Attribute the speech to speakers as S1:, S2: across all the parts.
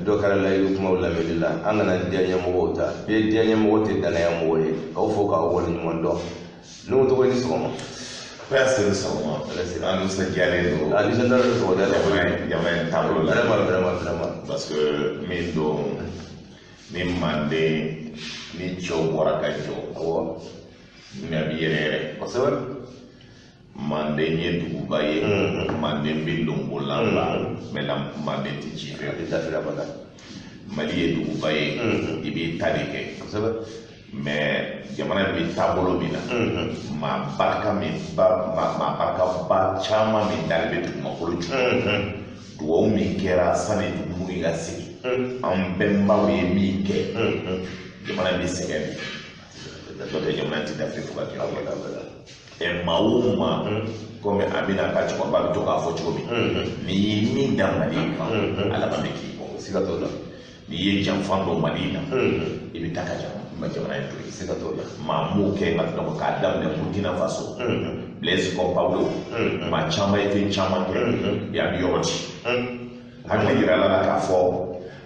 S1: Dɔ kɛra layidu kumaw lamɛnli la. An kana diyaɲɛmɔgɔw ta bɛɛ, diyaɲɛmɔgɔ tɛ danaya mɔgɔ ye. K'aw fo k'aw waleɲuman dɔn. N'o tɔgɔ ni sɔgɔma.
S2: Prince ni sɔgɔma. An nisɔndiyalen don.
S1: A nisɔndiyalen don sɔgɔmada la.
S2: Jamana in taabolo la.
S1: Vraiment, vraiment, vraiment.
S2: Parce que min don ni Manden ni cɛw bɔra ka jɔ.
S1: Awɔ.
S2: Dunuya bi yɛrɛ yɛrɛ.
S1: Kosɛbɛ.
S2: Manden ye duguba ye. Manden bɛ lonbolanba. Mais la Manden tɛ ci fɛ.
S1: A tɛ dafira abada.
S2: Mali ye duguba ye. I b'i ta de kɛ.
S1: Kosɛbɛ.
S2: Mais jamana in bɛ taabolo min na, maa barika min ba maa barikaba caman min dalen bɛ dugumakolo jukɔrɔ, dugawu min kɛra sani dugu in ka sigi, an bɛnbaw ye min kɛ, jamana in bɛ sɛgɛn bi n'o tɛ jamana in tɛ dafiri fo ka diɲɛ wuli. Maa o maa, komi a bɛna ka cɛkɔrɔba bɛ to k'a fɔ cogo min, n'i ye min da Mali kan, a laban bɛ k'i kɔ.
S1: Siga t'o la.
S2: N'i ye janfa don Mali in na, i bɛ taa ka jamana in to yen.
S1: Siga t'o la.
S2: Maa m'o kɛ nka donc k'a daminɛ Burkina Faso, Blaise Compaoré, maa caman ye fɛn caman kɛ bi, an bɛ yɔrɔ ci. Hakili yira la k'a fɔ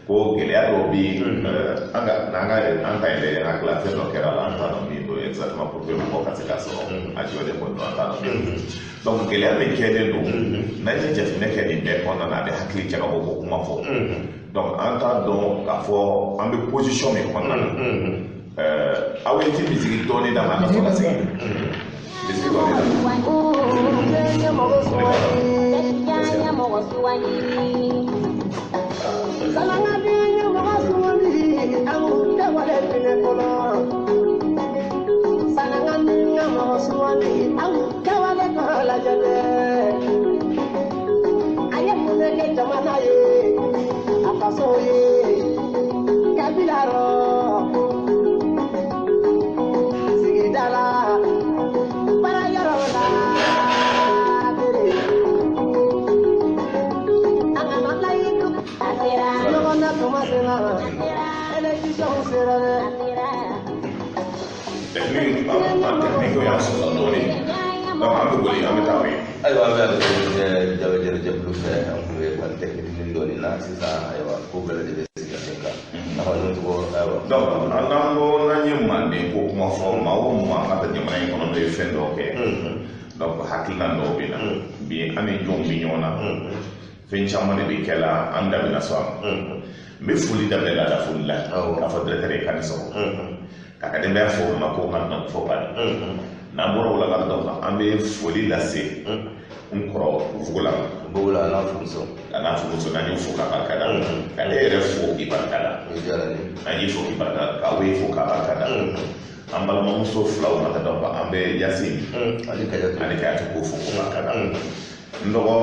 S2: ko gɛlɛya dɔw bɛ yen, an ka n'an ka an ka yɛrɛ hakili la fɛn dɔ kɛra la, an t'a dɔn min don exactement pour que mɔgɔw ka se k'a sɔrɔ a jɔlen kɔni don, an t'a dɔn min don. Donc gɛlɛya min kɛlen don, n'an ye jateminɛ kɛ nin bɛɛ kɔnɔna na, a bɛ hakili jagabɔ ko kuma fɔ. Donc an t'a dɔn k'a fɔ an bɛ position min kɔnɔna na. Aw ye ti misigi dɔɔnin d'a ma, an ka sɔrɔ ka segin. Misigi dɔɔnin d'a ma. Technique y'a sɔrɔ dɔɔnin, donc an bɛ boli, an bɛ taa o ye.
S1: Ayiwa, an bɛ a jabɛ jɛkulu fɛ, an tun bɛ panne technique dɔɔnin na sisan. Ayiwa, ko bɛɛ lajɛlen sigira sen kan. Ayiwa, n'o tɔgɔ, ayiwa.
S2: Donc an n'an ko n'an ye Manden ko kuma fɔ, maa o maa ka taa jamana in kɔnɔ n'o ye fɛn dɔw kɛ, donc hakilina dɔw bɛ na bi, an ni jɔnw bɛ ɲɔgɔn na, fɛn caman de bɛ kɛ la, an da bɛna sɔn a ma. N bɛ foli daminɛ laada foli la k'a fɔ directeur ye k'a ni sɔgɔma, k'a ka denbaya fo ma ko ka dɔn fo ka n'an bɔra o la ka dɔn, an bɛ foli lase n kɔrɔ Fugola ma.
S1: Bugula a n'a furumuso.
S2: A n'a furumuso, n'an y'o fo k'a barika da, ka e yɛrɛ fo k'i barika da.
S1: O diyara n ye.
S2: An y'i fo k'i barika da, k'aw ye fo k'a barika da. An balimamuso filaw ma ka dɔn, an bɛ Yasin
S1: ani Kajatu.
S2: Ani Kajatu, k'o fo k'o barika da. N dɔgɔ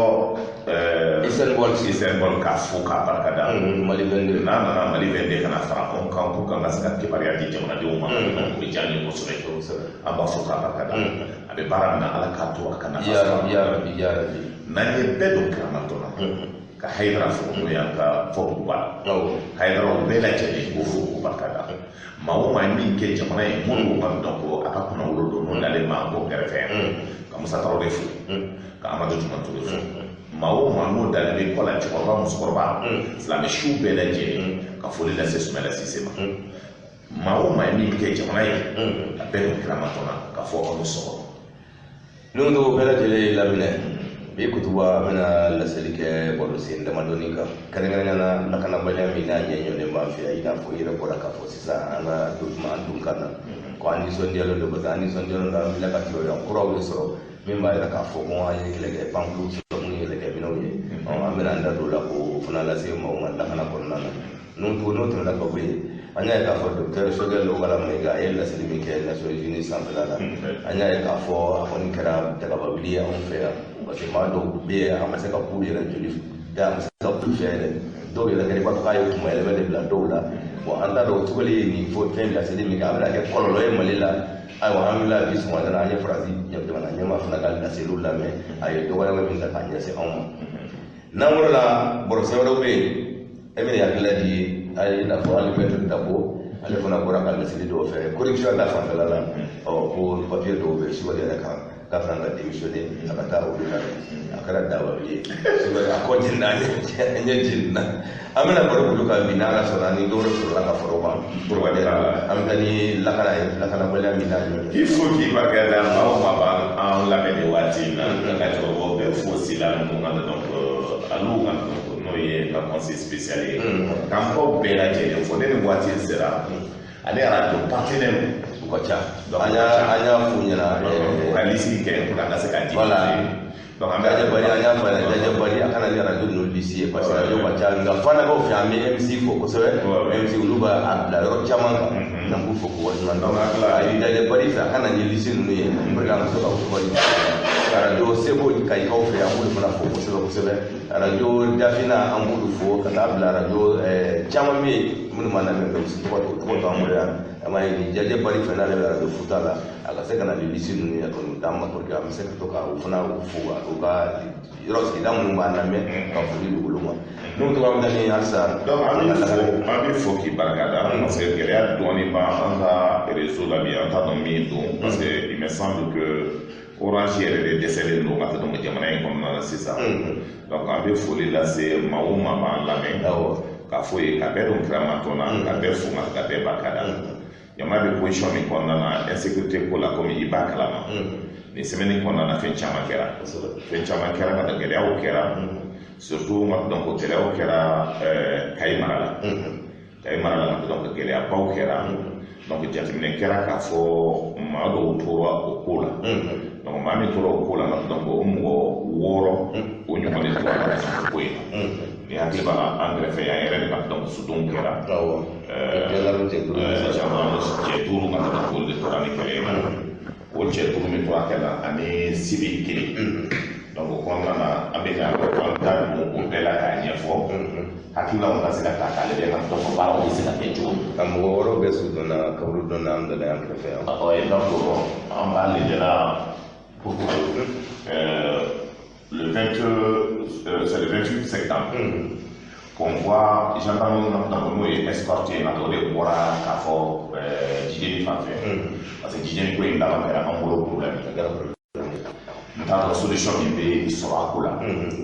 S1: Isɛn Bɔl.
S2: Isɛn Bɔl, k'a fo k'a barika da.
S1: Mali 22.
S2: N'a nana Mali 22 ka na fara anw kan pour que an ka se ka kibaruya di jamanadenw ma, o bɛ diya an ye kosɛbɛ. An b'a fo k'a barika da. A bɛ baara min na, Ala k'a to a ka nafa
S1: Ya
S2: sɔrɔ.
S1: Rabbi, ya Rabbi, ya Rabbi.
S2: N'an ye bɛɛ don kiramatɔ la, ka Hayidara fo, n'o y'an ka fɔbuguba la. Hayidaraw bɛɛ lajɛlen k'o fo k'o barika da. Maa o maa ye min kɛ jamana ye, minnu ka dɔn ko a ka kunnawolo don, n'o dalen b'an ko kɛrɛfɛ yan, ka Musa Tarawele fo, ka Amadu Juma Ture fo. Maa o maa n'o dalen bɛ kɔ la, cɛkɔrɔba, musokɔrɔba, silamɛ siw bɛɛ lajɛlen, ka foli lase Sumayila Sise ma. Maa o maa ye min kɛ jamana ye, ka bɛɛ don kiramatɔ la, ka fɔ aw ni sɔgɔma.
S1: N'o tɔgɔ bɛɛ lajɛlen ye laminɛ bi kutuba, an bɛna laseli kɛ baro sen damadɔni kan, kɛrɛnkɛrɛnnenya la lakanabaliya min n'a ɲɛɲɔlen b'an fɛ yan. I n'a fɔ i yɛrɛ bɔra k'a fɔ sisan, an ka don an dun kan na ko an nisɔndiyalen don, parce que an nisɔndiyalen don, an wulila ka kibaruya kuraw de sɔrɔ min b'a yira k'a fɔ ko an ye kɛlɛkɛ pankulu sɔrɔ minnu ye kɛlɛkɛminɛnw ye. An bɛna an da don o la k'o fana lase maaw ma lakana kɔnɔna na. N'o tɛmɛna ka bɔ yen, an y'a ye k'a fɔ docteur Choguel Kokalla Maïga, a ye laseli min kɛ Nations Unies sanfɛla la, an y'a ye k'a fɔ a kɔni kɛra dagaba wuli ye anw fɛ yan, parce que maa dɔw bɛ yen, an ma se ka k'u yɛrɛ joli da, an ma se ka k'u fɛ yɛrɛ. Dɔw yɛrɛ kɛra i b'a fɔ k'a ye kuma yɛlɛma de bila dɔw la. Bon, an t'a dɔn o cogo ye nin fɔ fɛn laseli min kɛ, a bɛna kɛ kɔlɔlɔ ye Mali la. Ayiwa, an wulila bi sɔgɔmada la, an ye Faransi jamana ɲɛmaa fana ka laseliw lamɛn, a ye dɔgɔyama min ta k'a ɲɛsin anw ma. N'an bɔra la, barosɛ wɛrɛw bɛ yen, e bɛna hakilila di a ye, i n'a fɔ hali maître Dabo, ale fana bɔra ka laseli dɔw fɛ corruption ta fanfɛla la. Ɔ ko papier dɔw bɛ Choguel yɛrɛ kan. K'a kan ka démissionner a ka taa olu lamɛn, a kɛra dabali ye, a kɔ jenina, ɲɛ jenina. An bɛna baro olu kan bi n'Ala sɔnna, ni dɔwɛrɛ sɔrɔla ka fara o kan. An bɛ taa ni lakana ye, lakanabaliya min n'a ɲɔgɔn.
S2: K'i fo k'i barika da maa o maa b'an lamɛn nin waati in na, ka cɛkɔrɔbaw bɛɛ fo sila ninnu kan, donc alu kan, n'o ye ka conseil spécial ye, k'an baw bɛɛ lajɛlen fo. Ne ni waati in sera ale arajo partenaire
S1: u ka ca, an y'a f'u ɲɛna
S2: u ka liste kɛ pour que an ka se ka di.
S1: Voilà.
S2: Donc an bɛ
S1: Jaja Bari, an y'a fɔ a ɲɛna, Jaja Bari a kana ni arajo ninnu liste ye, parce que arajo ka ca. Nka Fanakaw fɛ, an bɛ MC fo kosɛbɛ. MC olu b'a bila yɔrɔ caman kan, n'an b'u fo k'u waleɲuman dɔn. Ayi, Jaja Bari fɛ, a kana ni liste ninnu ye pour que an ka se ka u tɔgɔ di. Arajo Seko Kayikaw fɛ, an b'olu fana fo kosɛbɛ kosɛbɛ. Arajo Dafina, an b'olu fo ka taa bila arajo caman bɛ yen minnu b'an lamɛn, mɛ tɔgɔ t'an bolo yan. An b'a ye ni Jaja Bari fɛ, n'ale bɛ arajo Futa la, a ka se ka na ni liste ninnu ye ka n'u d'an ma pour que an bɛ se ka to ka u fana fo u ka yɔrɔ sigida minnu b'an lamɛn, ka foli di olu ma. N'o tɔgɔ, an bɛ taa ni halisa.
S2: Donc an bɛ fo k'i barika da, parce que gɛlɛya dɔɔnin b'an ka réseau la bi, an t'a dɔn min don, parce que il me semble que Orange yɛrɛ de dɛsɛlen don ka taa donc jamana in kɔnɔna na sisan. Donc an bɛ foli lase maa o maa b'an lamɛn, k'a fɔ ye ka bɛɛ don kiramatɔ na, ka bɛɛ fo ka bɛɛ barika da. Jamana bɛ position min kɔnɔna na insécurité ko la, komi i b'a kalama, nin semaine kɔnɔna na fɛn caman kɛra, fɛn caman kɛra ka taa gɛlɛyaw kɛra, surtout donc gɛlɛyaw kɛra Kayi mara la. Kayi mara la, donc gɛlɛyabaw kɛra, donc jateminɛ kɛra k'a fɔ maa dɔw tora o ko la. Donc maa min tora o ko la, donc o mɔgɔ 6 o ɲɔgɔn de tora la ko in na. Ni hakili b'a la, an kɛrɛfɛ yan yɛrɛ de ka donc sodenw kɛra. Gendarme cɛ 5 ka donc olu de tora ni kɛlɛ in na. O cɛ 5 min tora kɛlɛ la ani civil kelen. Donc o kɔnɔna na, an bɛ ka an da don o bɛɛ la k'a ɲɛfɔ, hakilinaw ka se ka ta k'a lajɛ ka dɔ fɔ baaraw bɛ se ka kɛ cogo min.
S1: Ka mɔgɔ 6 bɛɛ su donna kaburu donna an dala yan kɛrɛfɛ yan.
S2: Ɔ, donc an b'a lajɛ la pour le 20, c'est le 28 septembre convoi gendarme donc n'o ye escorte ye, o de bɔra k'a fɔ Jijeni fan fɛ, parce que Jijeni ko in laban kɛra an bolo problème. N t'a dɔn solution min bɛ sɔrɔ a ko la.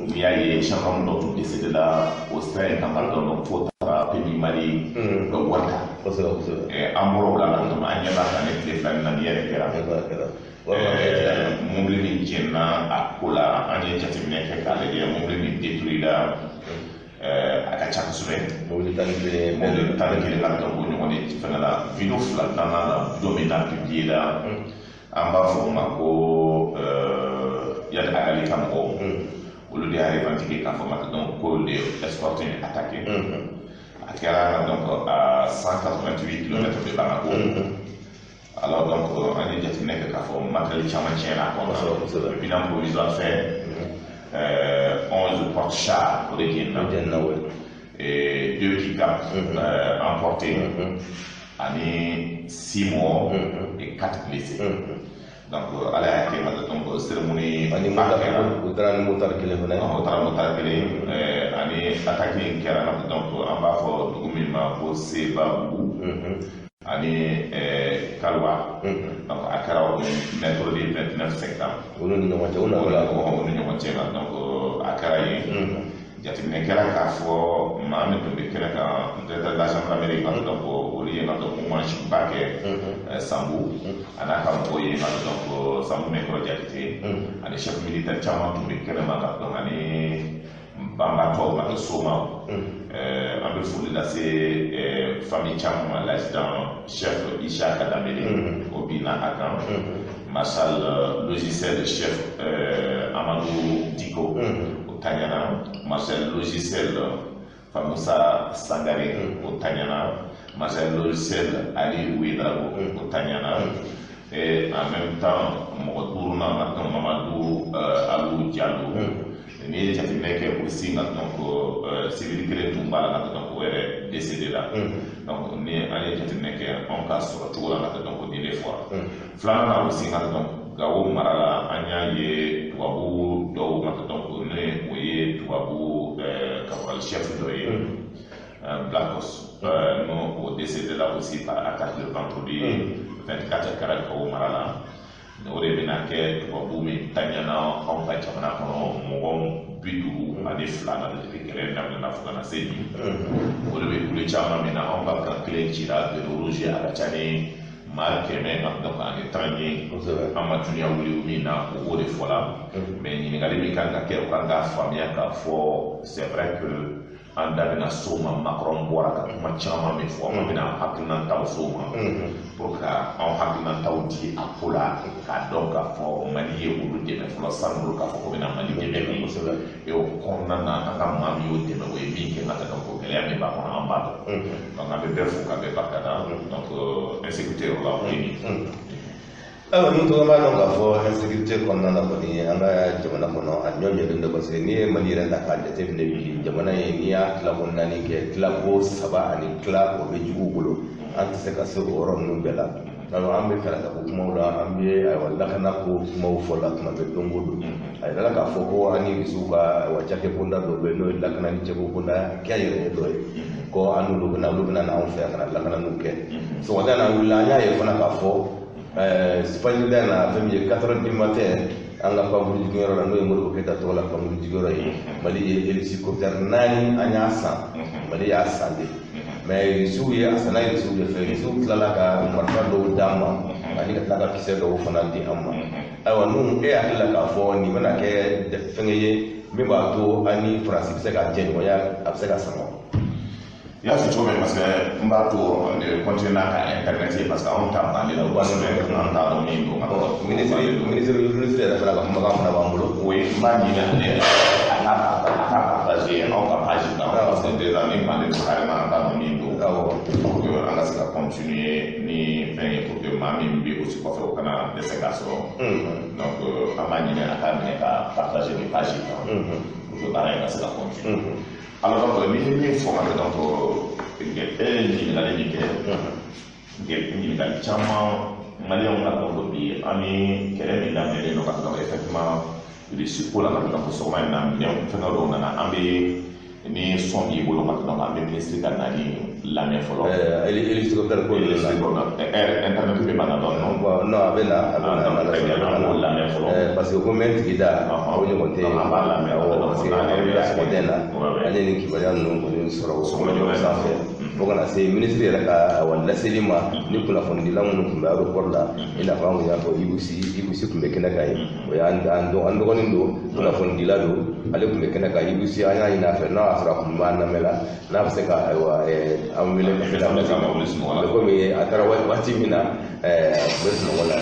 S2: N'i y'a ye gendarme dɔ tun décédé la o sira in kan ka dɔn fo taara PMU Mali ka wari ta. An bɔra o la, an ɲɛ b'a kan ne tile 2 nin na nin yɛrɛ kɛra. Mobili min jɛnna a ko la, an ye jateminɛ kɛ k'a lajɛ, mobili min détruit la, a ka ca kosɛbɛ.
S1: Mobili 11.
S2: Mobili 11 ka dɔn ko ɲɔgɔn de fɛngɛ la. Vidéo 2 dilanna la, vidéo min n'a publié la, an b'a fɔ o ma ko Iyad Ag Ghali ka mɔgɔw, olu de y'a revendiqué k'a fɔ ma donc k'olu de ye escorte in attaqué. A kɛra donc à 188 km de Bamako. Alors donc an ye jateminɛ kɛ k'a fɔ matériel caman tiɲɛna a kɔnɔ. Bilan provisoire fɛ, 11 porte-chars o de jenina.
S1: O jenina, oui.
S2: Et deux pick-up emportés, ani 6 morts et 4 blessés. Donc ala y'a kɛ ka donc cérémonie
S1: ani
S2: ba kɛra.
S1: U taara ni motard kelen fana ye.
S2: O taara motard kelen, ani attaque in kɛra na, donc an b'a fɔ dugu min ma ko Sebabugu ani Kalwa. Donc a kɛra o mercredi 29 septembre.
S1: Olu ni ɲɔgɔn cɛ, u nana
S2: la olu ni ɲɔgɔn cɛ la. Donc a kɛra yen, jateminɛ kɛra k'a fɔ maa min tun bɛ kɛnɛ kan, directeur de la gendarmerie ka donc olu ye ka donc hommage ba kɛ Sanbu a n'a ka mɔgɔw ye, ka donc Sanbu Mɛkɔrɔ Jakite ani chef militaire caman tun bɛ kɛnɛ ma, ka donc ani banbatɔw ka kɛ somaw. An bɛ foli lase famille caman ma. L'adjudant chef Issa Danbele, o binna a kan. Marshal logiciel chef Amadou Diko, o taɲana. Marshal logiciel Famoussa Sangare, o taɲana. Marshal logiciel Ali Ouedraogo, o taɲana. Et en même temps mɔgɔ duurunan ka donc Mamadou Alou Diallo. N'i ye jateminɛ kɛ aussi nka donc civil kelen tun b'a la ka donc o yɛrɛ décédé la. Donc ni an ye jateminɛ kɛ anw ka sɔrɔ cogo la ka donc nin de fɔra. Filanan na aussi nka donc Gawo mara la, an y'a ye tubabu dɔw ka donc ne o ye tubabu caporal chef dɔ ye Blackos, n'o o décédé la aussi par attaque le vendredi 24 kɛra Gawo mara la. O de bɛna kɛ tubabu min taɲana anw ka jamana kɔnɔ mɔgɔ 52 na depuis kɛlɛ daminɛna fo ka na se bi. O de bɛ kule caman min na, anw ka kan kelen cira de rouge, a ka ca ni maa 110 ye. An ma dunuya wuli min na, o b'o de fɔ la. Mais ɲininkali min kan ka kɛ, o kan k'a faamuya k'a fɔ c'est vrai que an da bɛna s'o ma. Macron bɔra ka kuma caman min fɔ, an bɛna hakilinataw s'o ma pour que anw hakilinataw di a ko la, k'a dɔn k'a fɔ Mali ye olu dɛmɛ fɔlɔ sanni olu k'a fɔ ko bɛna Mali dɛmɛ bi. Et o kɔnɔna na, an ka maa min y'o dɛmɛ, o ye min kɛ ka tɛmɛ, ko gɛlɛya min b'a kɔnɔ, an b'a dɔn. Donc an bɛ bɛɛ fo ka bɛɛ barika da. Donc insécurité yɔrɔ la, o ye nin.
S1: Ayiwa, ni tɔgɔ b'a dɔn k'a fɔ insécurité kɔnɔna na kɔni, an ka jamana kɔnɔ a ɲɔ ɲɛlen don, parce que n'i ye Mali yɛrɛ ta k'a jateminɛ bi, jamana in, n'i y'a tilako naani kɛ, tilako saba ani tila o bɛ juguw bolo. An tɛ se ka se o yɔrɔ ninnu bɛɛ la. Donc an bɛ kalata ko kumaw la, an bɛ ayiwa lakana ko kumaw fɔ la tuma bɛɛ, don o don. A yirala k'a fɔ ko an ni Irisiw ka ayiwa cakɛ bonda dɔ bɛ yen, n'o ye lakana ni cɛko bonda kɛnyɛrɛye dɔ ye, ko an n'olu bɛna, olu bɛna n'anw fɛ yan ka na lakananiw kɛ. Sɔgɔmada in na, an wulila, an y'a ye fana k'a fɔ fajirida in na, fɛn min ye 4 heures du matin, an ka pankuru jiginyɔrɔ la, n'o ye Modibo Keyita tɔgɔ la pankuru jigiyɔrɔ ye, Mali ye hélicoptère naani, an y'a san, Mali y'a san de. Mais Irisiw ye a sanna Irisiw de fɛ. Irisiw tilala ka marifa dɔw d'an ma ani ka tila ka kisɛ dɔw fana di an ma. Ayiwa, n'u e hakili la k'a fɔ nin bɛna kɛ fɛngɛ ye min b'a to an ni Faransi bɛ se ka jɛɲɔgɔnya, a bɛ se ka sama?
S2: I y'a fɔ cogo min, parce que n b'a to continuer n'a ka internet ye, parce que anw ta bannen la kosɛbɛ, an t'a dɔn min don.
S1: Ministre yɛrɛ fana ka kumakan fana b'an bolo.
S2: Oui, n b'a ɲini ale a ka partager anw ka page kan, parce que déjà ni bannen don carrément, an t'a dɔn min don. Pour que an ka se ka continuer ni fɛn ye, pour que maa min bɛ aussi kɔfɛ, o kana dɛsɛ k'a sɔrɔ. Donc an b'a ɲini a k'a minɛ ka partager ni page kan pour que baara in ka se ka continuer. Alors donc ni ye min fɔ ka donc e ye ɲininkali min kɛ, ɲininkali caman maliyɛnw ka dɔn ko bi an ni kɛlɛ min daminɛlen don ka donc effectivement Russie ko la, ka donc sɔgɔma in na minɛn fɛngɛ dɔw nana. An bɛ ni sɔn b'i bolo ka donc an bɛ ministre ka nali lamɛn fɔlɔ.
S1: Hélicoptère ko
S2: de la internet bɛ ban dɔn non?
S1: Bon, non, a bɛ na, a bɛ
S2: na, an b'o lamɛn fɔlɔ.
S1: Parce que ko mɛ tigida o ɲɔgɔn tɛ.
S2: An b'a lamɛn.
S1: Parce que an wulila sɔgɔmada in na, an ye nin kibaruya ninnu kɔni sɔrɔ sɔgɔmada sanfɛ fo ka na se ministre yɛrɛ ka awa laseli ma ni kunnafonidila minnu tun bɛ aéroport la, i n'a fɔ an kun y'a fɔ Ibusi tun bɛ kɛnɛ kan yen. O y'an dɔgɔnin don, kunnafonidila don, ale tun bɛ kɛnɛ kan. Ibusi, an y'a ɲini a fɛ, n'a y'a sɔrɔ a kun b'an lamɛn la, n'a bɛ se ka ayiwa an wele ka se ka mais komi a taara waati min na, a tun bɛ sunɔgɔ la.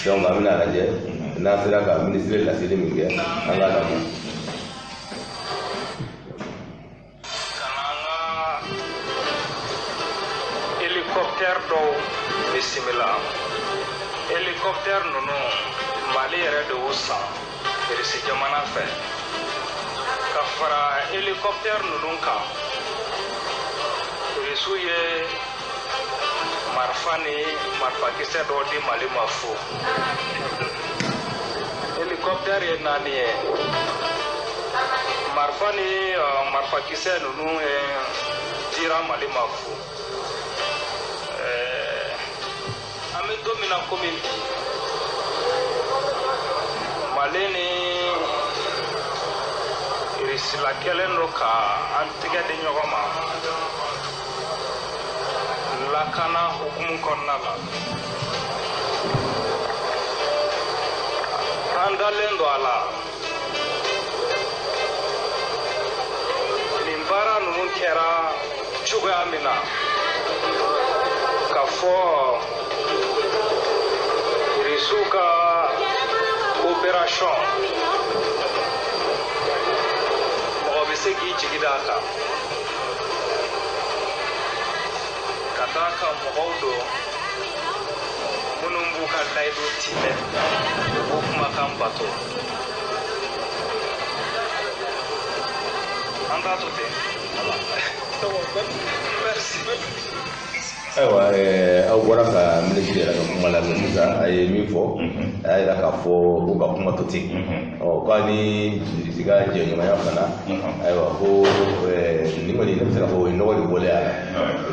S1: Donc an bɛna lajɛ n'an sera ka ministre laseli min kɛ, an k'a lamɛn.
S3: Hélicoptère dɔw bisimila. Hélicoptère ninnu, Mali yɛrɛ de y'u san Irisi jamana fɛ. Ka fara hélicoptère ninnu kan, Irisiw ye marifa ni marifakisɛ dɔw di Mali ma fu. Hélicoptère ye naani ye, marifa ni marifakisɛ ninnu ye dira Mali ma fu. An bɛ don min na komi bi, Mali ni Irisila kɛlen don ka an tɛgɛ di ɲɔgɔn ma lakana hukumu kɔnɔna la. An dalen don a la, nin baara ninnu kɛra cogoya min na, ka fɔ Irisiw ka coopération, mɔgɔ bɛ se k'i jigi d'a kan, ka d'a kan mɔgɔw don minnu b'u ka layidu timɛ, u b'u kumakan bato. An t'a to ten. Merci.
S1: Ayiwa, aw bɔra ka minisiri yɛrɛ ka kuma lamɛn sisan. A ye min fɔ, a y'a yira k'a fɔ ko ka kuma to ten, ɔ k'a ni Irisi ka jɛɲɔgɔnya fana. Ayiwa, ko nin kɔni, ne bɛ se k'a fɔ o ye nɔgɔ de bɔlen a la.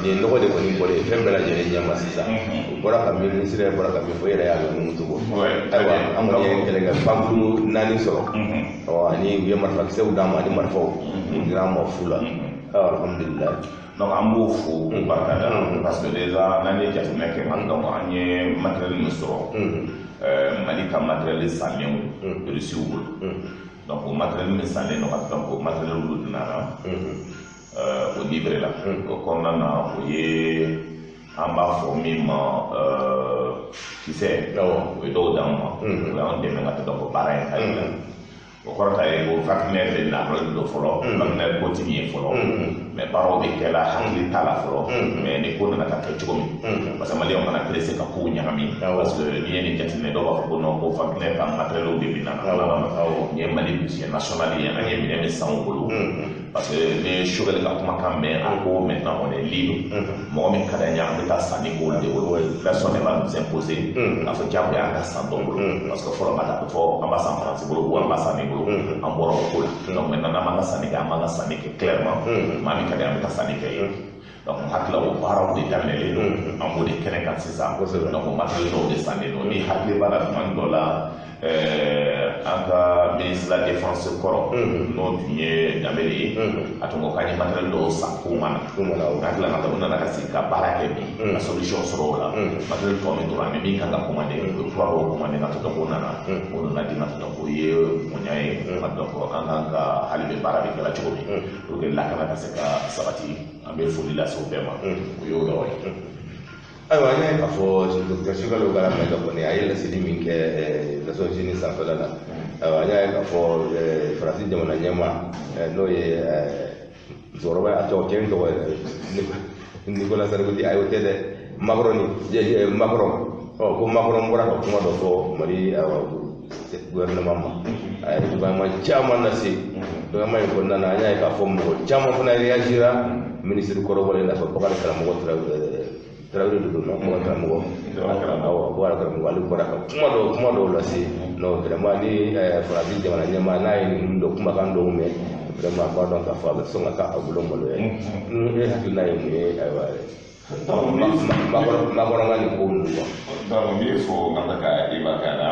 S1: Nin ye nɔgɔ de kɔni bɔlen fɛn bɛɛ lajɛlen ɲɛma sisan. O bɔra ka min, minisiri yɛrɛ bɔra ka min fɔ, e yɛrɛ y'a mɛn mun cogo. Ayiwa, an kɔni ye kɛlɛkɛ pankuru 4 sɔrɔ, ɔ ani u ye marifakisɛw d'an ma, ani marifaw u dira an ma fu la. Alhamdulilayi.
S2: Donc an b'o fo k'o barika da, parce que déjà n'an ye jateminɛ kɛ, donc an ye matériel min sɔrɔ, Mali ka matériel sannenw Rusiw bolo. Donc o matériel min sannen don ka, donc o matériel olu nana o livré la. O kɔnɔna na, o ye an b'a fɔ min ma kisɛ, o ye dɔw d'an ma, o y'an dɛmɛ ka taa donc baara in ka la. O kɔrɔ ta ye ko Wagner de nakɔli don fɔlɔ. Wagner ko ti ɲɛ fɔlɔ, mais baaraw bɛ kɛ la, hakili t'a la fɔlɔ. Mais ni ko nana ka kɛ cogo min, parce que maliyɛnw kana pressé ka kow ɲagami, parce que n'i ye nin jateminɛ, dɔw b'a fɔ ko non, ko Wagner ka matériel de bɛ na. Nin ye Mali budget national ye, an ye minɛn min san u bolo, parce que ne ye Choguel ka kumakan mɛn, a ko maintenant on est libre, mɔgɔ min ka d'an ye, an bɛ taa sanni k'olu de bolo. Personne ne va nous imposer k'a fɔ diyagoya an ka san dɔ bolo, parce que fɔlɔ ka taa fɔ an b'a san Faransi bolo ou an b'a san nin bolo, an bɔra o ko la. Donc maintenant n'an b'an ka sanni kɛ, an b'an ka sanni kɛ clairement, maa min ka di, an bɛ taa sanni kɛ yen. Donc n hakili la, o baaraw de daminɛlen don, an b'o de kɛnɛ kan sisan. Donc o matériel dɔw de sannen don. Ni hakili b'a la, tuma dɔ la, an ka ministre de la défense kɔrɔ, n'o tun ye Danbele ye, a tun ko k'an ye matériel dɔw san k'o ma na. N'a tila ka taa, u nana ka sigi ka baara kɛ bi ka solution sɔrɔ o la. Matériel tɔ min tora, ani min kan ka commander, u ye kura dɔw commander ka to k'o nana, o nana di ka to k'o ye bonya ye ka dɔn an kan ka hali bi baara bɛ kɛla cogo min pour que lakana ka se ka sabati. An bɛ foli lase o bɛɛ ma, o y'o yɔrɔ ye.
S1: Ayiwa, an y'a ye k'a fɔ docteur Choguel Kokalla Maïga kɔni, a ye laseli min kɛ Nations Unies sanfɛla la. Ayiwa, an y'a ye k'a fɔ Faransi jamana ɲɛmaa, n'o ye musokɔrɔba, a tɔgɔ, cɛ in tɔgɔ Nicolas Sarkozy, ayi, o tɛ dɛ, Macron, ni Macron, ɔ ko Macron bɔra ka kuma dɔ fɔ Mali, ayiwa, gouvernement ma. A ye gouvernement caman lase gouvernement in kɔnɔna na. An y'a ye k'a fɔ mɔgɔ caman fana réagira. Ministre kɔrɔbɔlen, i n'a fɔ Bakari Karamɔgɔ Tarawele de don, non, Bakari Karamɔgɔ, awɔ, Bakari Karamɔgɔ, ale bɔra ka kuma dɔw lase. Non, vraiment, ni Faransi jamana ɲɛmaa n'a ye ninnu dɔ kumakan dɔw mɛn, vraiment, a b'a dɔn k'a fɔ a bɛ sɔn ka k'a bolo maloya ye. E hakilina ye mun ye, ayiwa, Macron ka nin ko ninnu quoi?
S2: Donc n b'i fo n ka taa ka i barika da.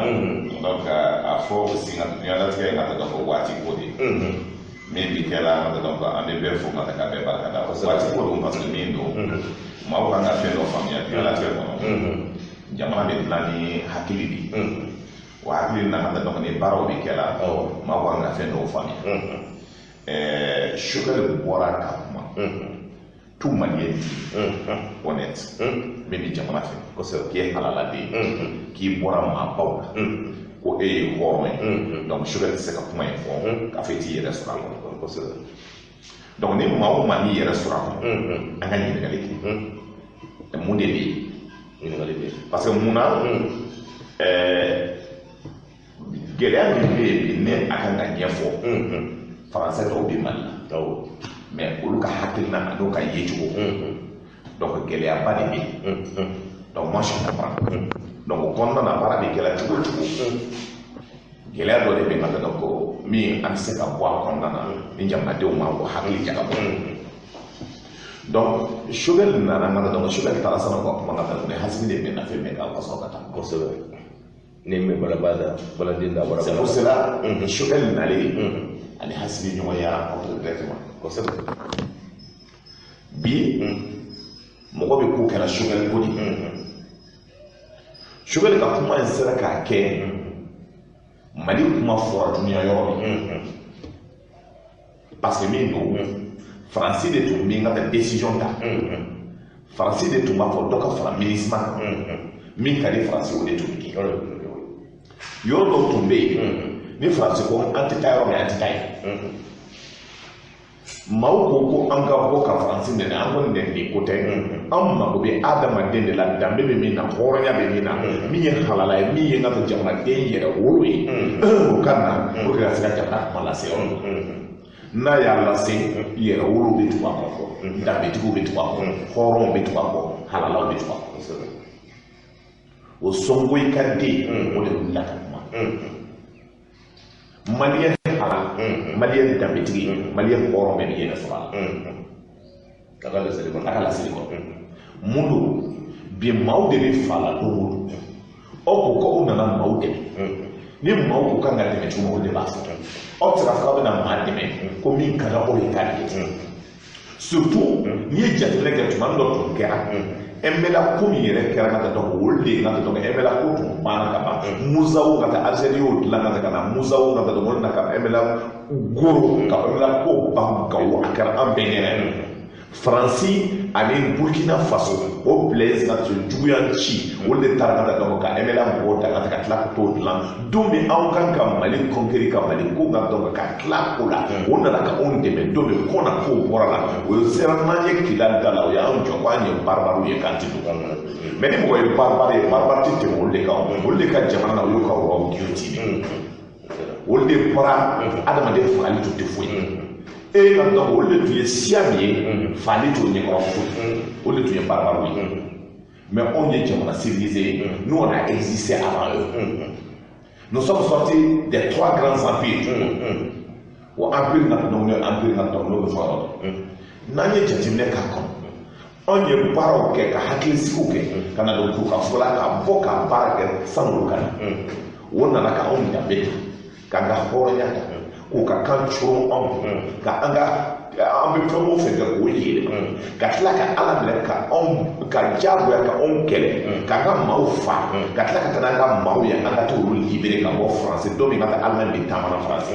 S2: Donc a fɔ aussi n ka diɲɛlatigɛ ye, ka taa fɔ waati ko de min bi kɛla. Ka taa, donc an bɛ bɛɛ fo ka taa ka bɛɛ barika da. Waati ko don, parce que min don, maaw kan ka fɛn dɔ faamuya diɲɛlatigɛ kɔnɔ. Jamana bɛ dilan ni hakili de ye, o hakili nana ka donc ni baaraw bɛ kɛla, maaw kan ka fɛn dɔw faamuya. Choguel bɔra ka kuma, tout Malien dit honnête min bɛ jamana fɛ, k'i ye halaladen ye, k'i bɔra maabaw la, ko e ye hɔrɔn ye, donc Choguel tɛ se ka kuma in fɔ k'a fɔ i t'i yɛrɛ sɔrɔ a kɔnɔ. Donc ni maa o maa n'i yɛrɛ sɔrɔ a kɔnɔ, an ka ɲininkali kɛ, mun de bɛ yen?
S1: Ɲininkali bɛ yen.
S2: Parce que mun na, gɛlɛya min bɛ yen bi, ne a kan ka ɲɛfɔ, Faransɛ dɔw bɛ Mali la, mais olu ka hakilina an'u ka yecogo, donc gɛlɛyaba de bɛ yen. Donc moi je comprends. Donc o kɔnɔna na, baara bɛ kɛla cogo o cogo, gɛlɛya dɔ de bɛ yen ka taa, donc min an tɛ se ka bɔ a kɔnɔna na ni jamanadenw ma o hakili jagabɔ. Donc Choguel nana ka taa, donc Choguel taara sanni ka kuma ka taa, ni Assimi de bɛnna fɛn min kan ka sɔrɔ ka taa.
S1: Kosɛbɛ, ni min balaba da baladen da bɔra.
S2: C'est pour cela Choguel nalen ani Assimi ɲɔgɔn ya rencontre directement. Bi mɔgɔ bɛ ko kɛra Choguel ko de. Choguel ka kuma in sera k'a kɛ Mali kuma fɔra dunuya yɔrɔ min, parce que min don, Faransi de tun bɛ ka décision ta, Faransi de tun b'a fɔ dɔ ka fara MINUSMA kan, min ka di Faransi, o de tun bɛ kɛ. Yɔrɔ dɔw tun bɛ yen, ni Faransi ko an tɛ taa yɔrɔ min, an tɛ taa yen. Maaw ko ko an ka bɔ ka Faransi nɛnɛ, an ko nɛnni ko tɛ, an mako bɛ adamaden de la, danbe bɛ min na, hɔrɔnya bɛ min na, min ye halala ye, min ye n ka jamanaden yɛrɛ wolo ye, o ka na pour que ka se ka jamana kuma lase yɔrɔ la. N'a y'a lase yɛrɛwolow bɛ tugu a kɔ, danbetigiw bɛ tugu a kɔ, hɔrɔnw bɛ tugu a kɔ, halalaw bɛ tugu a kɔ. O Sonkoyi ka den o de wulila ka kuma. Maliyɛn hala, maliyɛn danbetigi, maliyɛn hɔrɔn bɛɛ bɛ yɛrɛ sɔrɔ a la.
S1: A ka laseli kɔnɔ.
S2: A ka laseli kɔnɔ. Mun don? Bi maaw de bɛ fa la don o don. Aw ko k'aw nana maaw dɛmɛ. Ni maaw ko k'an ka dɛmɛ cogo min, olu de b'a fɔ. Aw tɛ se k'a fɔ k'aw bɛna maa dɛmɛ ko min ka di aw ye k'a de kɛ. Surtout n'i ye jateminɛ kɛ, tuma dɔ tun kɛra MNLA ko min yɛrɛ kɛra ka taa dɔn, olu de ye ka taa dɔn MNLA ko tun banna ka ban. Musaw ka taa Algérie y'o dilan ka taa ka na Musaw ka taa dɔn, olu na ka MNLA goro ka MNLA ko ban Gawo, a kɛra an bɛɛ ɲɛna. Faransi ani Burkina Faso, o Blaise ka juguya ci, olu de taara ka taa dɔn ka MNLA mɔgɔw ta ka taa ka tila ka t'o dilan. Don min anw kan ka Mali conquérir, ka Mali ko ka dɔn ka tila ko la, o nana ka anw dɛmɛ. Don min ko na ko bɔra la, o sera n'an ye Kidali da la, o y'anw jɔ ko an ye barbarew ye k'an ti don. Mais ni mɔgɔ ye barbare ye, barbare ti tɛmɛ olu de kan. Olu de ka jamana na, o y'u ka roi guillotine. Olu de bɔra adamaden fagali tun tɛ foyi ye. E ka dɔn olu de tun ye siya min ye, faali t'o ɲɛkɔrɔ foyi, olu de tun ye barbarew ye. Mais anw ye jamana civilisé ye, nous on a existé avant eux. Nous sommes sortis des trois grands empires. O empire na dɔn, ne empire na dɔn, n'o bɛ fɔ yɔrɔ dɔn. N'an ye jateminɛ k'a kɔnɔ, anw ye baaraw kɛ ka hakilisigiw kɛ ka na don kurukafo la, ka bɔ ka baara kɛ san'olu ka na. O nana ka anw danbe ta, k'an ka hɔrɔnya ta, k'u ka kan coron anw kun, ka an ka an bɛ fɛn o fɛn kɛ k'o yɛlɛma, ka tila ka Ala minɛ ka anw ka diyagoya ka anw kɛlɛ, k'an ka maaw fa, ka tila ka taa n'an ka maaw ye, an ka t'olu libérer ka bɔ Faransi don min ka taa Allemagne bɛ taama na Faransi.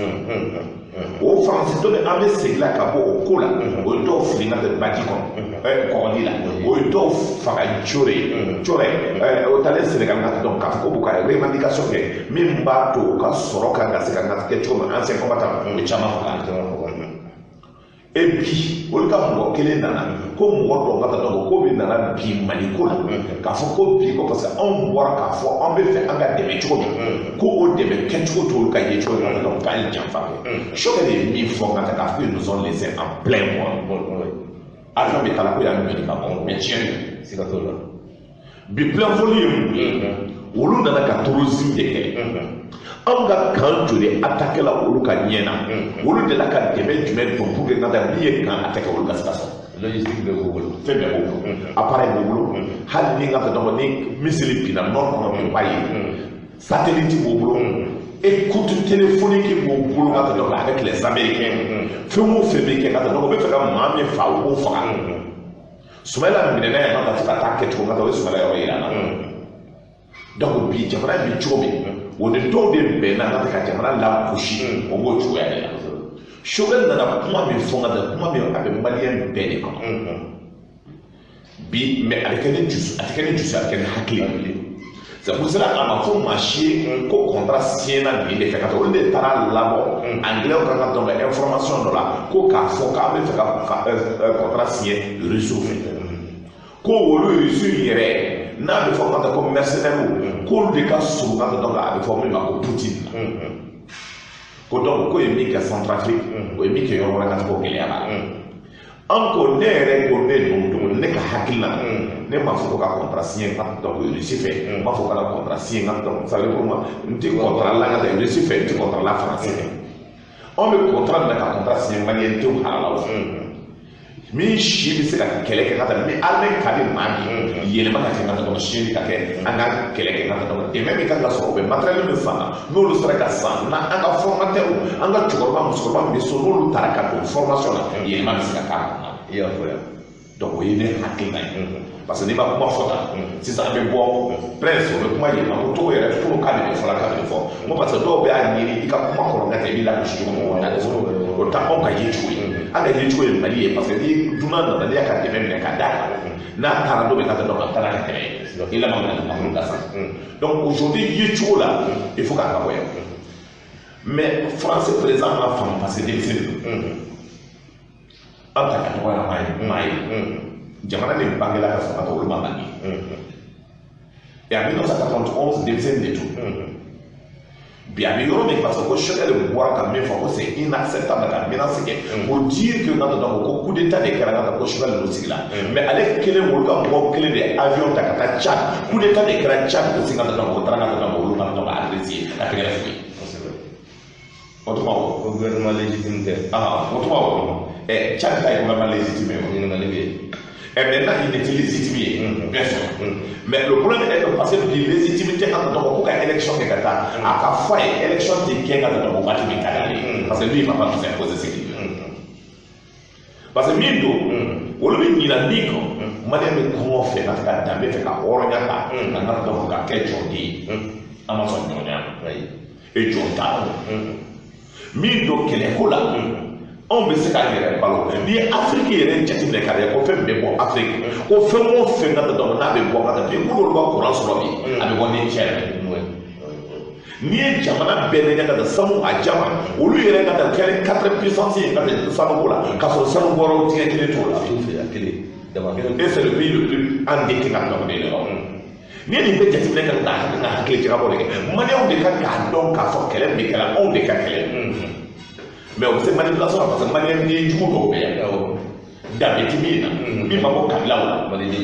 S2: O Faransi don min an bɛ segin la ka bɔ o ko la, o ye dɔw fili ka taa baji kɔnɔ, kɔgɔji la, o ye dɔw faga Core Core, o taalen Sénégal ka dɔn k'a fɔ ko b'u ka revendication kɛ min b'a to u ka sɔrɔ kan ka se ka kɛ cogo min, ancien combattant o ye caman faga. Et bi olu ka mɔgɔ kelen nana ko mɔgɔ dɔw ka taa dɔn ko bi nana bi Mali ko la, k'a fɔ ko bi ko parce que anw bɔra k'a fɔ an bɛ fɛ an ka dɛmɛ cogo min, ko o dɛmɛ kɛcogo t'olu ka ye cogo min na, donc k'an ye janfa kɛ. Choguel ye min fɔ ka taa k'a fɔ qu'ils nous ont laissé en plein vol. Avion bɛ taa ko y'an ɲɔni ka bɔ, mais tiɲɛ don.
S1: Siga t'o la.
S2: Bi plein vol ye mun ye? Olu nana ka terrorisme de kɛ. Anw ka camp joli attaqué la olu ka ɲɛ na? Olu de la ka dɛmɛ jumɛn don pour que ka taa min ye camp attaqué, olu ka se ka sɔrɔ?
S1: Logistique bɛɛ b'u bolo.
S2: Fɛn bɛɛ b'u bolo, appareil b'u bolo, hali ni ka taa dɔn ni missile binna nord kɔnɔ bi, o b'a ye, satellite b'u bolo, écoute téléphonique b'u bolo ka taa dɔn avec les Américains. Fɛn o fɛn bɛ kɛ ka taa dɔn, o bɛ fɛ ka maa min fa, o b'o faga. Sumayila minɛna yan ka taa fo ka taa kɛ cogo min na, o ye Sumayila yɔrɔ yira an na. Donc bi jamana bɛ cogo min, o ni dɔw de bɛnna ka ka jamana lagosi, o b'o cogoya de la. Choguel nana kuma min fɔ ka taa, kuma min a bɛ maliyɛn bɛɛ de kɔnɔ bi, mais a bɛ kɛ ni dusu, a tɛ kɛ ni dusu, a bɛ kɛ ni hakili ye. C'est pour cela a ma fɔ maa si ye ko contrat signé na nin de fɛ ka taa. Olu de taara labɔ anglais kan ka dɔn ka information dɔ la ko k'a fɔ k'an bɛ fɛ ka contrat signé Russe fɛ, ko olu Russe yɛrɛ n'a bɛ fɔ ka taa ko mercenaires, k'olu de ka surun ka taa dɔn a bɛ fɔ min ma ko Poutine. Ko donc k'o ye min kɛ Centrafrique, o ye min kɛ yɔrɔ wɛrɛ, ka se k'o gɛlɛya b'a la. An ko ne yɛrɛ ko ne ninnu don, ne ka hakili la, ne m'a fɔ ko ka contrat signé ka donc Russie fɛ, n m'a fɔ ka contrat signé ka donc ça veut dire ko ma n tɛ contrat la ka taa Russie fɛ, n tɛ contrat la France fɛ. Anw bɛ contrat minɛ ka contrat signé maliyɛn denw halalaw fɛ min si bɛ se ka kɛlɛ kɛ ka taa ni armée ka di maa min yɛlɛma ka kɛ ka taa dɔn sini ka kɛ an ka kɛlɛ kɛ ka taa dɔn dɛmɛ min kan ka sɔrɔ, o bɛ matériel min san na, n'olu sera ka san na, an ka formateur, an ka cɛkɔrɔba musokɔrɔba min bɛ so, n'olu taara ka don formation na, yɛlɛma bɛ se ka k'a kɔnɔ.
S1: I y'a fɔ yan.
S2: Donc o ye ne hakilina ye, parce que n'i ma kuma fɔ tan sisan, an bɛ bɔ prince, o bɛ kuma yɛlɛma ko Togo yɛrɛ furu k'a de bɛ fɔ la, k'a bɛ fɔ n ko parce que dɔw bɛ a ɲini i ka kuma kɔrɔ ka kɛ i b'i lagosi cogo min, o t'a sɔrɔ o ta anw ka ye cogo ye. An ka ye cogo ye Mali ye, parce que ni dunan nana, n'i y'a ka dɛmɛ minɛ ka d'a kan, n'a taara don min ka taa dɔn ka taa n'a ka dɛmɛ ye, i laban ka nafolo gasa. Donc aujourd'hui ye cogo la, il faut k'a ka bɔ yan. Mais français président ma faamu parce que denmisɛnnin don, an ta ka dɔgɔya maa ye, maa ye jamana min bangela ka sɔrɔ ka taa olu ma bange. Et en 1991, denmisɛnnin de tun Bi a bɛ yɔrɔ min parce que ko Choguel bɔra ka min fɔ ko c'est inacceptable ka menace kɛ pour dire que ka taa ko coup d'état de kɛra ka taa ko Choguel ninnu sigila, mais ale kelen, olu ka mɔgɔw kelen de ye avion ta ka taa Tchad. Coup d'état de kɛra Tchad aussi, ka taa o taara ka taa olu ka taa ka adressé ka tɛgɛrɛ f'u ye. O tuma o
S1: Ko gouvernement légitime tɛ.
S2: Ah, o tuma o Tchad ta ye gouvernement légitime ye.
S1: Ɲininkali bɛ yen.
S2: Et maintenant, il était légitimé, bien sûr. Mais le problème est que parce que légitimité en tant que élection kɛ ka taa, a ka fɔ a ye élection tɛ kɛ ka taa waati min ka d'ale ye. Parce que lui, il va pas nous imposer ce qu'il veut. Parce que min don, olu bɛ ɲinɛ min kɔ, Malien bɛ kɔngɔ fɛ ka ka danbe fɛ, ka hɔrɔnya ta, ka na dɔn ka kɛ jɔnden ye. An ma sɔn jɔnya ma. E jɔn t'a min don kɛlɛko la, anw bɛ se k'an yɛrɛ balo. N'i ye Afiriki yɛrɛ jateminɛ k'a lajɛ, ko fɛn bɛ bɔ Afiriki, ko fɛn o fɛn ka taa n'a bɛ bɔ ka taa bi, k'olu ka kuran sɔrɔ bi, a bɛ bɔ ni cɛ yɛrɛ. N'i ye jamana bɛɛ lajɛ ka taa sanu a jama, olu yɛrɛ ka taa kɛra quatre puissance ye ka taa sanuko la, k'a sɔrɔ sanu bɔra diɲɛ kelen t'o la.
S1: A t'u fɛ a kelen dama kelen.
S2: Et c'est le pays le plus endetté ka tɛmɛ de yɔrɔ. N'i ye nin bɛɛ jateminɛ ka taa hakili ka hakili jagabɔ de kɛ, Maliyɛnw de kan k'a dɔn k'a fɔ kɛlɛ min kɛra, anw de ka kɛlɛ. Mais o bɛ se manipulation na parce que Maliyɛn den jugu dɔw bɛ yan. Danbe ti min na, min ma bɔ kabilaw la.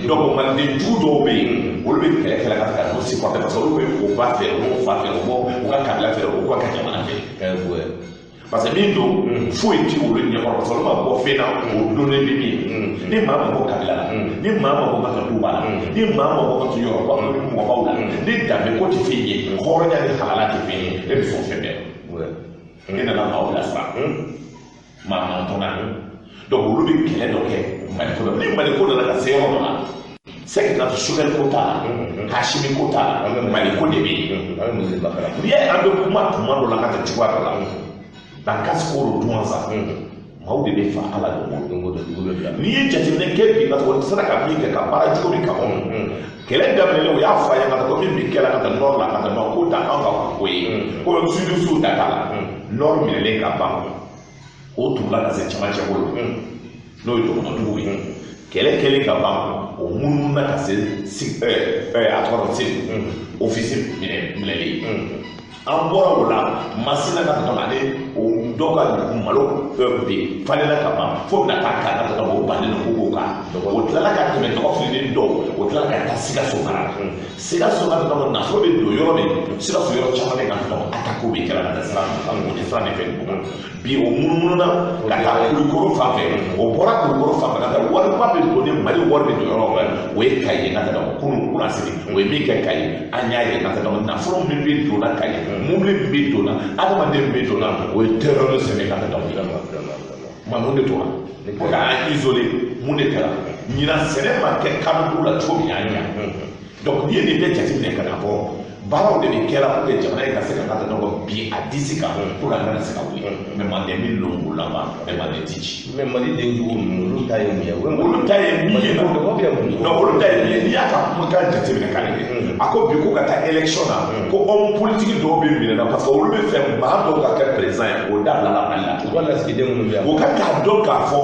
S2: Donc maliden jugu dɔw bɛ yen, olu bɛ kɛlɛ kɛlɛ ka se ka n'u supporter parce que olu bɛ o ba fɛ, o fa fɛ, o bɔ u ka kabila fɛ, o ka jamana fɛ. Parce que min don, foyi ti olu ɲɛkɔrɔ parce que olu ma bɔ fɛn na o donnen bɛ min ye. Ni maa ma bɔ kabila la, ni maa ma bɔ ka duba la, ni maa ma bɔ ka yɔrɔ ba mɔgɔbaw la, ni danbe ko tɛ fɛn ye, hɔrɔnya ni halala tɛ fɛn ye, e bɛ sɔn fɛn bɛɛ. E nana maaw bilasira, maa mantɔnna. Donc olu bɛ kɛlɛ dɔ kɛ Maliko la. Ni Maliko nana ka se yɔrɔ dɔ la, c'est que na Choguel ko t'a la, Assimi ko t'a la, Maliko de bɛ yen. N'i ye an bɛ kuma tuma dɔ la ka taa cogoya dɔ la, Bankas ko do dun sa, maaw de bɛ fa ala don o don. N'i ye jateminɛ kɛ bi, parce que o sera ka min kɛ ka baara jugu min kama, kɛlɛ daminɛlen, o y'a fɔ a ye ka taa ko min bɛ kɛla ka taa nord la, ka taa nord ko ta anw ka ko ye, ko sud ta t'a la. Nord minɛlen ka ban, o turula ka se cɛmancɛ bolo, n'o ye dɔgɔnɔdugu ye. Kɛlɛ kɛlen ka ban, o munumuna ka se a tɔgɔ dɔn Segu ofisi minɛlen. An bɔra o la Masina ka taa ale o dɔw ka malo bɛ falenna ka ban fo bɛna taa kan ka taa o bannen don k'o kan. O tilala ka tɛmɛ tɔgɔ filinen dɔw, o tilala ka taa Sikaso mara la. Sikaso ka taa nafolo bɛ don yɔrɔ min, Sikaso yɔrɔ caman bɛ ka taa attaque bɛ kɛra ka taa sira kan, o tɛ sira min fɛ dugu bi, o munumununa ka taa Kulukoro fan fɛ. O bɔra Kulukoro fan fɛ ka taa wariba bɛ don ni Mali wari bɛ don yɔrɔ o yɔrɔ, o ye Kayi ye ka taa kunun kunasini, o ye min kɛ Kayi, an y'a ye ka taa nafolo min bɛ donna Kayi, mobili min bɛ donna, adamaden min bɛ donna, o ye terrorisme ye ka taa ma. Mun de tora pour k'an isoler? Mun de kɛra ɲinan sɛnɛ ma kɛ Kanuku la cogo min y'an ɲa? Donc n'i ye nin bɛɛ jateminɛ ka na bɔ, baaraw de bɛ kɛra pour que jamana in ka se ka taa dɔn bi a disi kan pour que an ka se ka wuli. Mais manden min longolama, mais manden ti ci.
S1: Mais Mali den jugu ninnu, olu ta ye mun ye?
S2: Olu ta ye min ye, non, olu ta ye min ye, n'i y'a ka kumakan jateminɛ k'a lajɛ, a ko bi ko ka taa élection na, ko homme politique dɔw bɛ minɛ na parce que olu bɛ fɛ maa dɔw ka kɛ président ye, o dabilala Mali la.
S1: U ka lasigiden minnu bɛ yan.
S2: O ka k'a dɔn k'a fɔ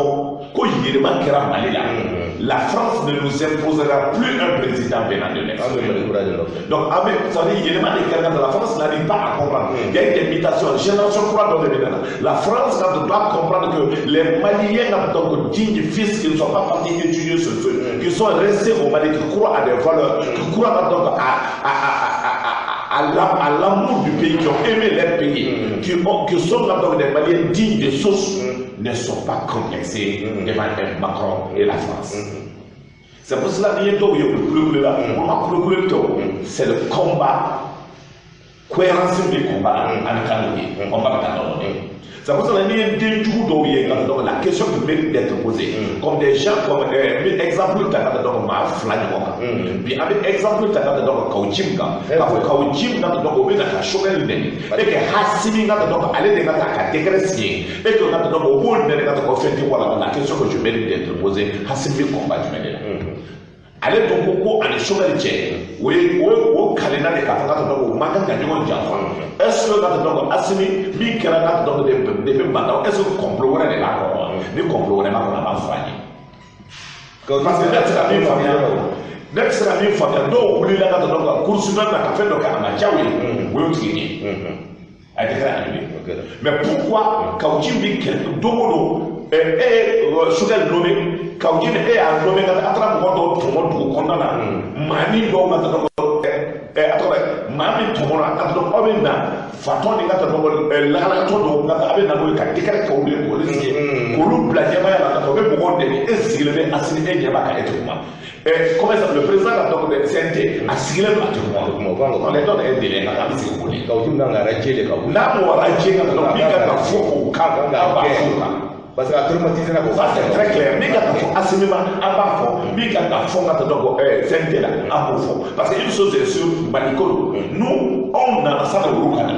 S2: ko yɛlɛma kɛra Mali la. La France ne nous imposera plus un président venant de l'extérieur. Donc, ça veut dire que la France n'arrive pas à comprendre. Il y a eu des mutations, génération 3 dans le La France doit comprendre que les Maliens, donc dignes fils, qui ne sont pas partis étudier ce feu, qui sont restés au Mali, qui croient à des valeurs, qui croient donc à l'amour du pays, qui ont aimé leur pays, qui sont donc des Maliens dignes de source, ne sont pas complexés devant Macron et la France. C'est pour cela qu'il y a c'est le combat, cohérence du combat, c'est pour cela qu'il y a des gens, la question qui mérite d'être posée, comme des gens, comme exemple, puis avec exemple, et que et que la question que je mérite d'être posée, Hassimi combat ale dun ko ko ani Choguel cɛ o ye o kalenna de k'a fɔ k'a tɛ dɔn o man kan ka ɲɔgɔn janfa. Est ce que k'a tɛ dɔn ko Assimi min kɛra k'a tɛ dɔn depuis mandat, est ce que complot wɛrɛ de b'a kɔrɔ wa? Ni complot wɛrɛ b'a kɔnɔ, a b'a fɔ an ye. Parce que ne tɛ se ka min faamuya, ne tɛ se ka min faamuya, dɔw wulila k'a tɛ dɔn ka course na ka fɛn dɔ kɛ a ma diya u ye, o y'o tigi ye. A décret annulé. Mais pourquoi Kaou Djim bi kɛlɛ don o don e ye Choguel nommé, Kaou Djim e y'a nommé ka taa a taara mɔgɔ dɔw tɔmɔ dugu kɔnɔna na, maa min dɔw ka taa a tɔgɔ maa min tɔmɔna ka taa aw bɛ na fatɔ ni ka taa lakanatɔ dɔw ka taa a bɛ na n'o ye ka décret kɛ olu ye k'olu sigi k'olu bila ɲɛmaaya la ka taa u bɛ mɔgɔw dɛmɛ e sigilen bɛ Assimi e ɲɛ b'a kan e tɛ kuma. Comment ça le président ka dɔn CNT a sigilen don a tɛ kuma. On est donne un délai ka taa a bɛ sigi k'o de.
S1: Kaou Djim kan ka radier de ka wuli.
S2: N'a mɔgɔ radier ka taa min kan ka fɔ o kan an b'a fɔ o kan.
S1: Parce que a traumatisé la ko.
S2: Ça c'est très clair. Min kan ka fɔ Assimi ma an b'a fɔ, min kan ka fɔ ka taa dɔn CNT la an b'o fɔ. Parce que une chose est sûre, Mali ko don. Nous anw nana sanni olu ka na.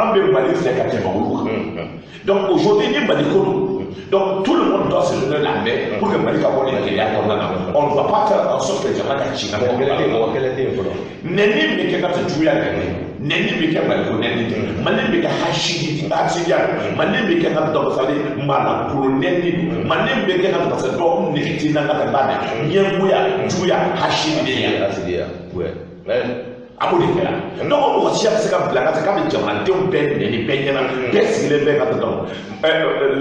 S2: An bɛ Mali fɛ ka tɛmɛ olu kan. Donc aujourd'hui ni Mali ko don. Donc tout le monde doit se donner la main pour que Mali ka bɔ nin gɛlɛya kɔnɔna na. On ne va pas faire en sorte que jamana ka ci ka bɔ.
S1: Mɔgɔ kɛlɛ tɛ yen fɔlɔ.
S2: Nɛni bɛ kɛ ka taa juguya kɛ. Nɛni bɛ kɛ Mali ko nɛni tɛ. Mali bɛ kɛ hasidiya. Mali bɛ kɛ ka dɔn sali malakolo nɛni. Mali bɛ kɛ ka dɔn sali dɔn nɛgɛ ti na ka taa ba dɛ. Ɲɛngoya juguya hasidiya.
S1: Hasidiya ouais.
S2: A b'o de kɛra. Donc mɔgɔ si tɛ se ka bila ka taa k'a bɛ jamanadenw bɛɛ nɛni bɛɛ ɲɛna bɛɛ sigilen bɛɛ ka taa dɔn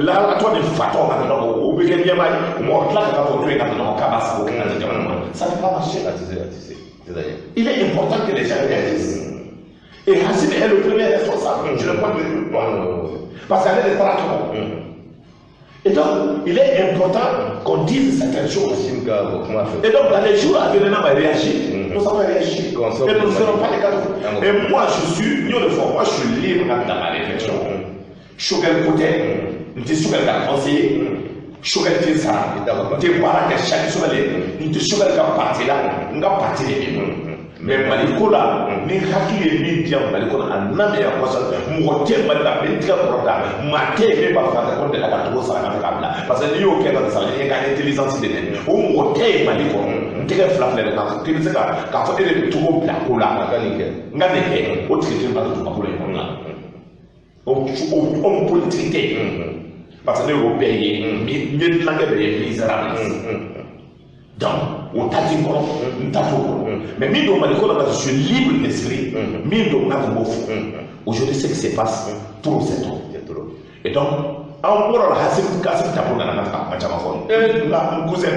S2: lahalatɔ ni fatɔ ka taa dɔn o bɛ kɛ ɲɛmaa ye mɔgɔ tila ka taa fɔ to yen ka taa dɔn k'a b'a sago kɛ ka taa jamana kɔnɔ. Ça ne peut pas marcher.
S1: A tɛ se, a tɛ se.
S2: Il est important que les gens réagissent. Et Assimi est le premier responsable. Je le pointe du doigt. Parce qu'elle est des traitements. Et donc, il est important qu'on dise certaines choses. Et donc, dans les jours à venir, on va réagir. Nous allons réagir. Et nous ne serons pas les cadeaux. Et moi, je suis, moi, je suis libre dans ma réflexion. Choguel côté, je suis Choguel conseiller. Choguel tɛ sara, n tɛ baara kɛ chaque semaine, n tɛ Choguel ka parti la, n ka parti de bɛ n. Mais Mali ko la, ni hakili ye min di yan Mali kɔnɔ, a n'a mɛ yan kɔsɛbɛ, mɔgɔ tɛ Mali la, n bɛ n tigɛ kɔrɔta, maa tɛ yen min b'a fɔ ka ko delila ka togo sara ka k'a bila, parce que n'i y'o kɛ ka sara, i ka intelligence de dɛ, o mɔgɔ tɛ yen Mali kɔnɔ, n tɛgɛ fila filɛ dɛ, k'i bɛ se k'a fɔ e de bɛ togo bila ko la,
S1: a ka nin kɛ,
S2: n ka nin kɛ, o tigi tɛ Mali dugumakolo in kɔnɔ la, o homme politique tɛ yen, parce que ne y'o bɛɛ ye, n ye tulonkɛ bɛɛ ye misérable. Donc, au tati kɔnɔ, n ta t'o kɔnɔ. Mais min don Mali ko la, parce que je suis libre d'esprit, min don n ka tun b'o fɔ. Aujourd'hui, ce qui se passe, trop c'est trop. Et donc, an bɔra la Assimi Tapo nana ka kuma caman fɔ. Nka n cousin.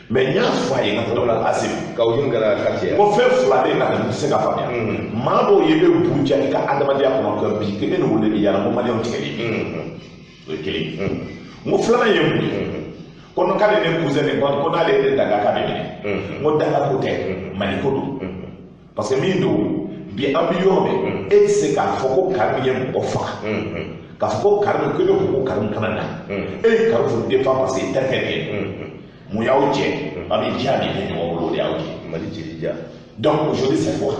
S2: Mais n y'a fɔ a ye ka taa la Assimi.
S1: Kaou Djim kɛra quartier.
S2: Ko fɛn fila bɛ yen ka tɛmɛ i tɛ se ka faamuya. Maa dɔw ye e buruja i ka adamadenya kɔnɔ ka bi k'e ni olu de bɛ yaala ko maliyɛnw tigɛli. O ye kelen ye. N ko filanan ye mun ye? Ko k'ale ne cousin de ko n'ale ye ne daga k'a bɛ minɛ. N ko daga ko tɛ, Mali ko don. Parce que min don, bi an bɛ yɔrɔ min, e tɛ se k'a fɔ ko Karim ye mɔgɔ faga. K'a fɔ ko Karim ko e ko ko Karim kana na. E ye Karim furu défend parce que i terikɛ de ye. Mun y'aw jɛ? A bɛ diya de kɛ ɲɔgɔn bolo, o de y'aw jɛ.
S1: Mali jeli diya.
S2: Donc aujourd'hui c'est quoi?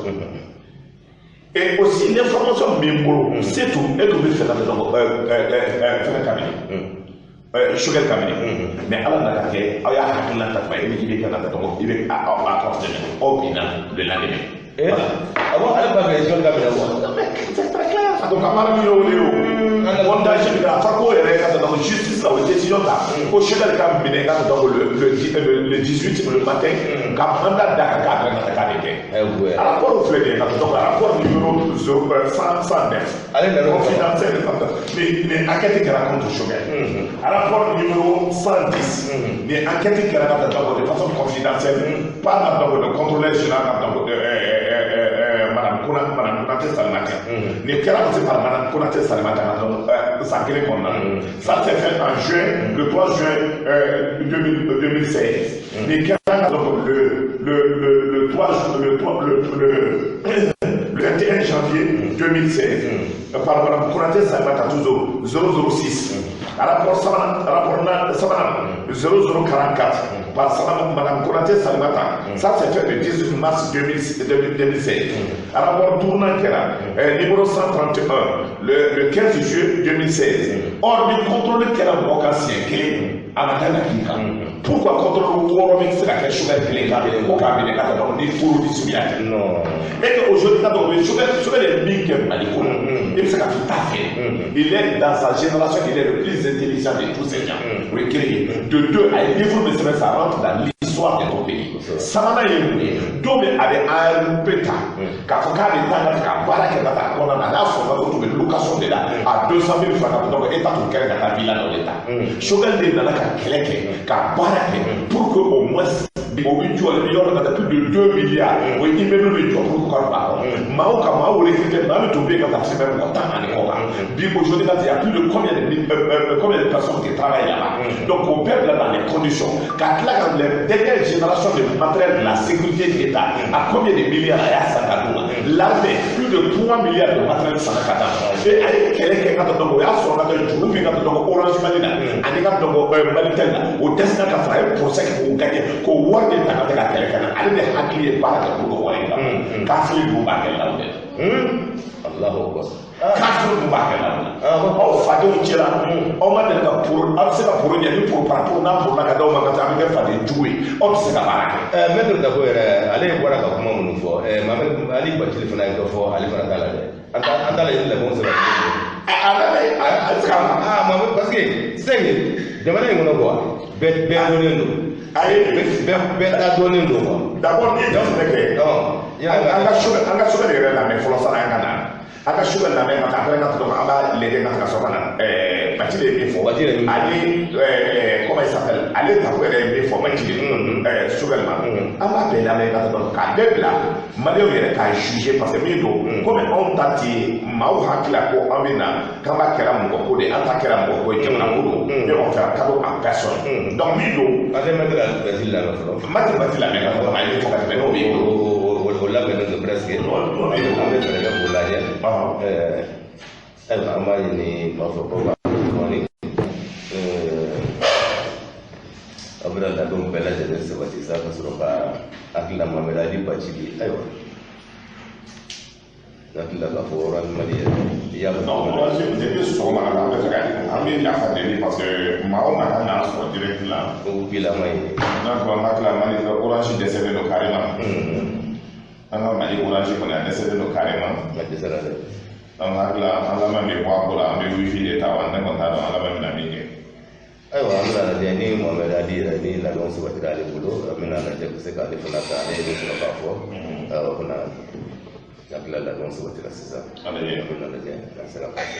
S2: Et aussi l'information min bolo, c'est tout. E tun bɛ fɛ ka dɔn fɛngɛ kabini. Choguel kabini. Mais ala nana kɛ aw y'a hakilina ta kuma e ni i bɛ ka na dɔn i bɛ a ka dɛmɛ aw binna le lendemain.
S1: Ah bon, ale b'a fɛ Choguel ka minɛ quoi?
S2: Non mais c'est très clair. Donc a mara min y'o de ye o. Montage min kɛra a fɔra ko yɛrɛ ka dɔn justice la o ye décision ta ko Choguel ka minɛ ka dɔn le 18 le matin ka mandat d'a kan k'a bɛ ka taa k'a bɛ kɛ. Rapport filɛ nin ye ka dɔn rapport numéro 109.
S1: Ale nana o
S2: confidentiel ni enquête kɛra contre Choguel. Rapport numéro 110 ni enquête kɛra ka dɔn de façon confidentielle par la dɔn le contrôleur général ka dɔn Madame Konaté Salimata. Ni kɛra aussi par Madame Konaté Salimata san kelen kɔnɔna na. Ça s'est fait en juin, le 3 juin 2016. Ni kɛra donc le 3 le 3 le 21 janvier 2016 par Madame Konaté Salimata toujours 006. Rapport sabanan rapport sabanan 0044 par Madame Konaté Salimata. Ça s'est fait le 18 mars 2016. Rapport tournant kɛra numéro 131 le 15 juillet 2016. Or ni contrôle kɛra mɔgɔ kan siɲɛ kelen a ma taa na k'i kan. Pourquoi contrôle wɔɔrɔ bɛ se ka kɛ Choguel kelen kan ko k'a minɛ ka taa dɔn ni terrorisme y'a kɛ. Et que aujourd'hui ka dɔn Choguel ye min kɛ Mali ko la i bɛ se ka fɔ t'a fɛ. Il est dans sa génération, il est le plus intelligent de tous ces gens. O ye kelen ye. De deux, a ye livre min sɛbɛn, ça rentre dans l'histoire. l'histoire de notre pays. Sabanan ye mun ye? Don min a bɛ ARP ta k'a fɔ k'a bɛ taa ka baara kɛ ka taa kɔnɔna na, n'a sɔrɔ o tun bɛ location de la à 200 000 francs, donc État tun kɛlen ka taa villa dɔ de ta. Choguel de nana ka kɛlɛ kɛ ka baara kɛ pour que au moins o bɛ jɔ yɔrɔ ka taa plus de 2 milliards, o ye immeuble bɛ jɔ pour que ka don a kɔnɔ. Maaw ka maaw recruter, maa min tun bɛ yen ka taa se mɔgɔ 10 ani kɔ kan. Bi aujourd'hui, il y a plus de combien de personnes qui travaillent là-bas. Donc o bɛɛ bila dans les conditions ka tila ka les dernières générations de matériel de la sécurité de l'État à combien de milliards a y'a san ka d'u ma. L'armée, plus de 3 milliards de matériel sanna ka d'a ma. Et a ye kɛlɛ kɛ ka taa, donc o y'a sɔrɔ ka taa juru min ka taa, donc Orange Mali la ani ka donc Malitel la, o dɛsɛra ka fara, a ye procès kɛ k'o gagné, k'o wari de ta ka taa ka kɛlɛ kɛ na. Ale de hakili ye baara kɛ pour que wari in ka kafiri dun b'a kɛ la o dɛ.
S1: Allahu akbar.
S2: Kafiri dun b'a kɛ la o la. Aw fadenw cɛla, aw ma deli ka poro, aw bɛ se ka poro ɲɛ ni poro para poro n'a poro la ka d'aw ma ka taa, a bɛ kɛ faden jugu ye, aw tɛ se ka baara kɛ.
S1: Maître Dabo yɛrɛ, ale bɔra ka kuma minnu fɔ, Mohamed Ali Bathily fana ye dɔ fɔ ale fana t'a la dɛ. An t'a la labɛnw sabati.
S2: A bɛ se ka.
S1: Ah Mohamed, parce que sisan jamana in kɔnɔ quoi, bɛɛ dɔnnen don.
S2: Ayi,
S1: bɛɛ ta dɔnnen don quoi.
S2: D'abord n'i ye jateminɛ kɛ, an ka sɛbɛn yɛrɛ lamɛn fɔlɔ sanni an ka na. An ka sɛbɛn lamɛn ka taa après ka taa an b'a lajɛ ka sɔrɔ ka na. Bathily ye min fɔ.
S1: Bathily ye min fɔ.
S2: Ani comment il s'appelle, ale Dabo yɛrɛ ye min fɔ Bathily Choguel ma. An b'a bɛɛ lamɛn ka taa k'a bɛɛ bila maliyɛnw yɛrɛ k'a juger, parce que min don komi anw ta ti maaw hakili la ko an bɛ na k'an b'a kɛra mɔgɔ ko de ye, an ta kɛra mɔgɔ ko ye, jamana ko don, mais on fera cadeau à personne. Donc min don.
S1: An tɛ Maître Bathily lamɛn fɔlɔ.
S2: Maître Bathily lamɛn ka fɔlɔ, a ye min fɔ ka tɛmɛ n'o b'i bolo.
S1: O labɛnnen don presque. An bɛ fɛɛrɛ kɛ k'o lajɛ. Ayiwa, an b'a ɲini b'a fɔ ko kɔni aw bɛna labɛnw bɛɛ lajɛlen sabati sa ka sɔrɔ ka hakilila Mohamed Ali Bathily. Ayiwa, n hakili la k'a fɔ Orange Mali yɛrɛ i y'a fɔ.
S2: Non, Orange depuis sɔgɔma an bɛ fɛ ka an bɛ yafa deli parce que maa o maa ka n'an sɔrɔ direct la.
S1: O bilama ye.
S2: Donc an hakili la Mali Orange dɛsɛlen don carrément. An ka Mali Orange kɔni a dɛsɛlen don carrément.
S1: A dɛsɛra dɛ.
S2: Donc hakili la an laban bɛ bɔ a ko la, an bɛ wifi de ta wa, ne kɔni t'a dɔn an laban bɛna min kɛ.
S1: Ayiwa, an bɛna lajɛ ni Mohamed Ali yɛrɛ ni labɛnw sabatira ale bolo, an bɛna lajɛ ka se k'ale fana ta, ale bɛ sɔrɔ k'a fɔ. O fana hakili la labɛnw sabatira sisan. An bɛna lajɛ n'an sera k'a fɔ.